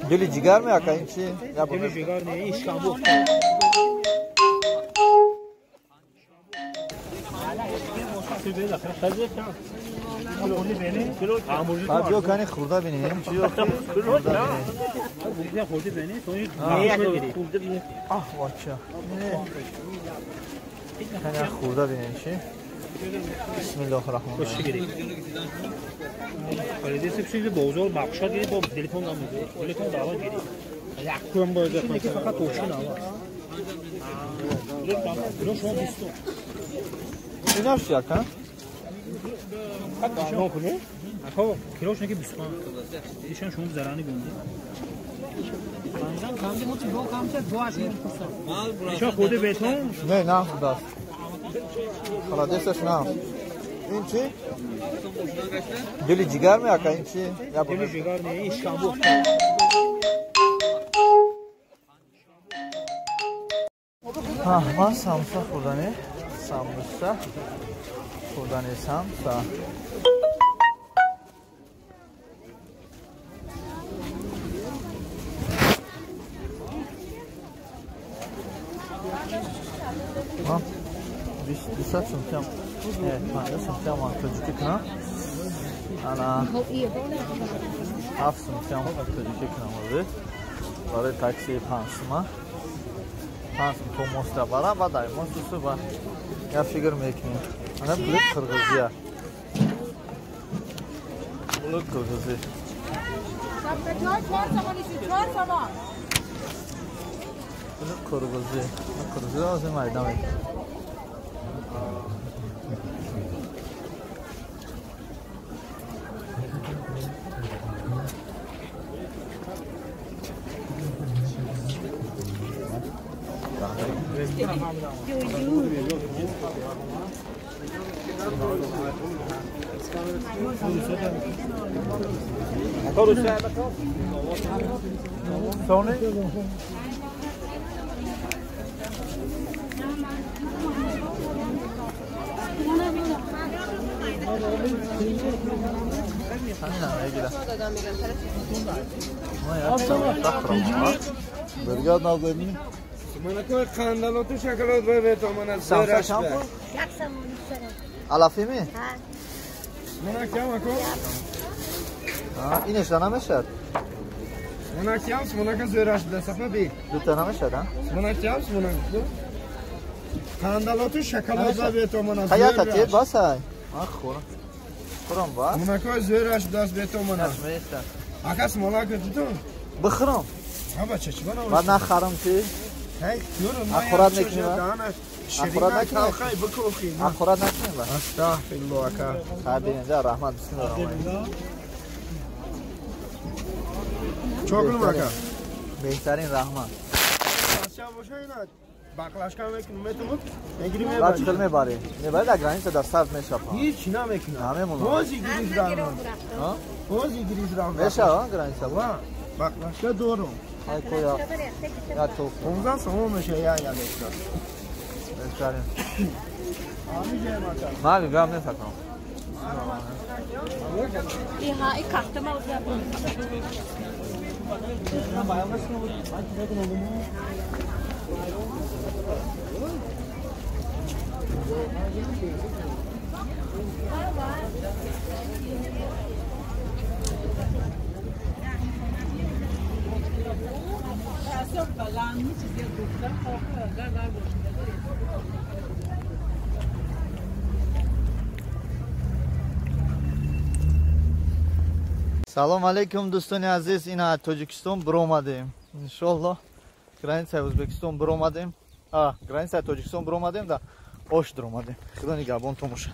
Дили ҷигар меака ин чӣ? Дили ҷигар не, ин шамбу. Биё кани хурда бинем. Чӣ хурда бинем? Аҳ, бача. Кани хурда бинем чӣ? Бисмиллоҳи раҳмони раҳим. Бозор мақшад гирифт, бо телефон телефон даъват гирифт. Фақат тошин аввал. Инаш як, а? Ако килош неки 25. Ишан шумо зарани гунди. Ишан худи бетон? Не, на худас. Халадесаш на. Ин чӣ? Дили ҷигар меака ин чӣ? Дили ҷигар не, ин шамбу. Ман самбуса хӯрдани, самбуса хӯрдани самса. Ман 200 сумтиам, 50 сумтиам ман тоҷикӣ кунам. Ана 7 сумтиам тоҷикӣ кунам ҳозир. Барои такси 5 сума. 5 сум то моста барам, баъд ай мостусу ба я фигр мекунем. Ана пули қирғизия. Пули қирғизӣ. Пули қирғизӣ. Қирғизӣ ҳозир майда мекунем. Бригад назадни. Самса чанд пул? Алафӣ ми? Инеш намешад? Дута намешад, а? Хаята тед басай. Ах, хӯрам. Хӯрам бас. Бихӯрам. Баъд нахарам ки. Аккурат мекунем. Аккурат накунем. Аккурат накунем. Астағфируллоҳ ака. Хай бинед, раҳмат, бисмиллоҳ. Чо кунам ака? Беҳтарин раҳмат. Баклашка мекунем, метавонам. Мегирим мебарем. Баъд чӣ хел мебарӣ? Мебарӣ дар граница дар сард мешапам. Ҳеч намекунам. Намемонам. Бози гирифт равам. Бози гирифт равам. Мешава граница? Ва, баклашка дорам. Ай коя. Я то. 15 сомон меша я лешка. Беҳтарин. Ман гап несакам. Иҳа, и кахтама узаб. Салом алейкум, дӯстони азиз. Ина Тоҷикистон биромадем. Иншоаллоҳ границаи Ӯзбекистон биромадем. Границаи Тоҷикистон биромадем да ош дуромадем. Худо нигаҳбон томоша.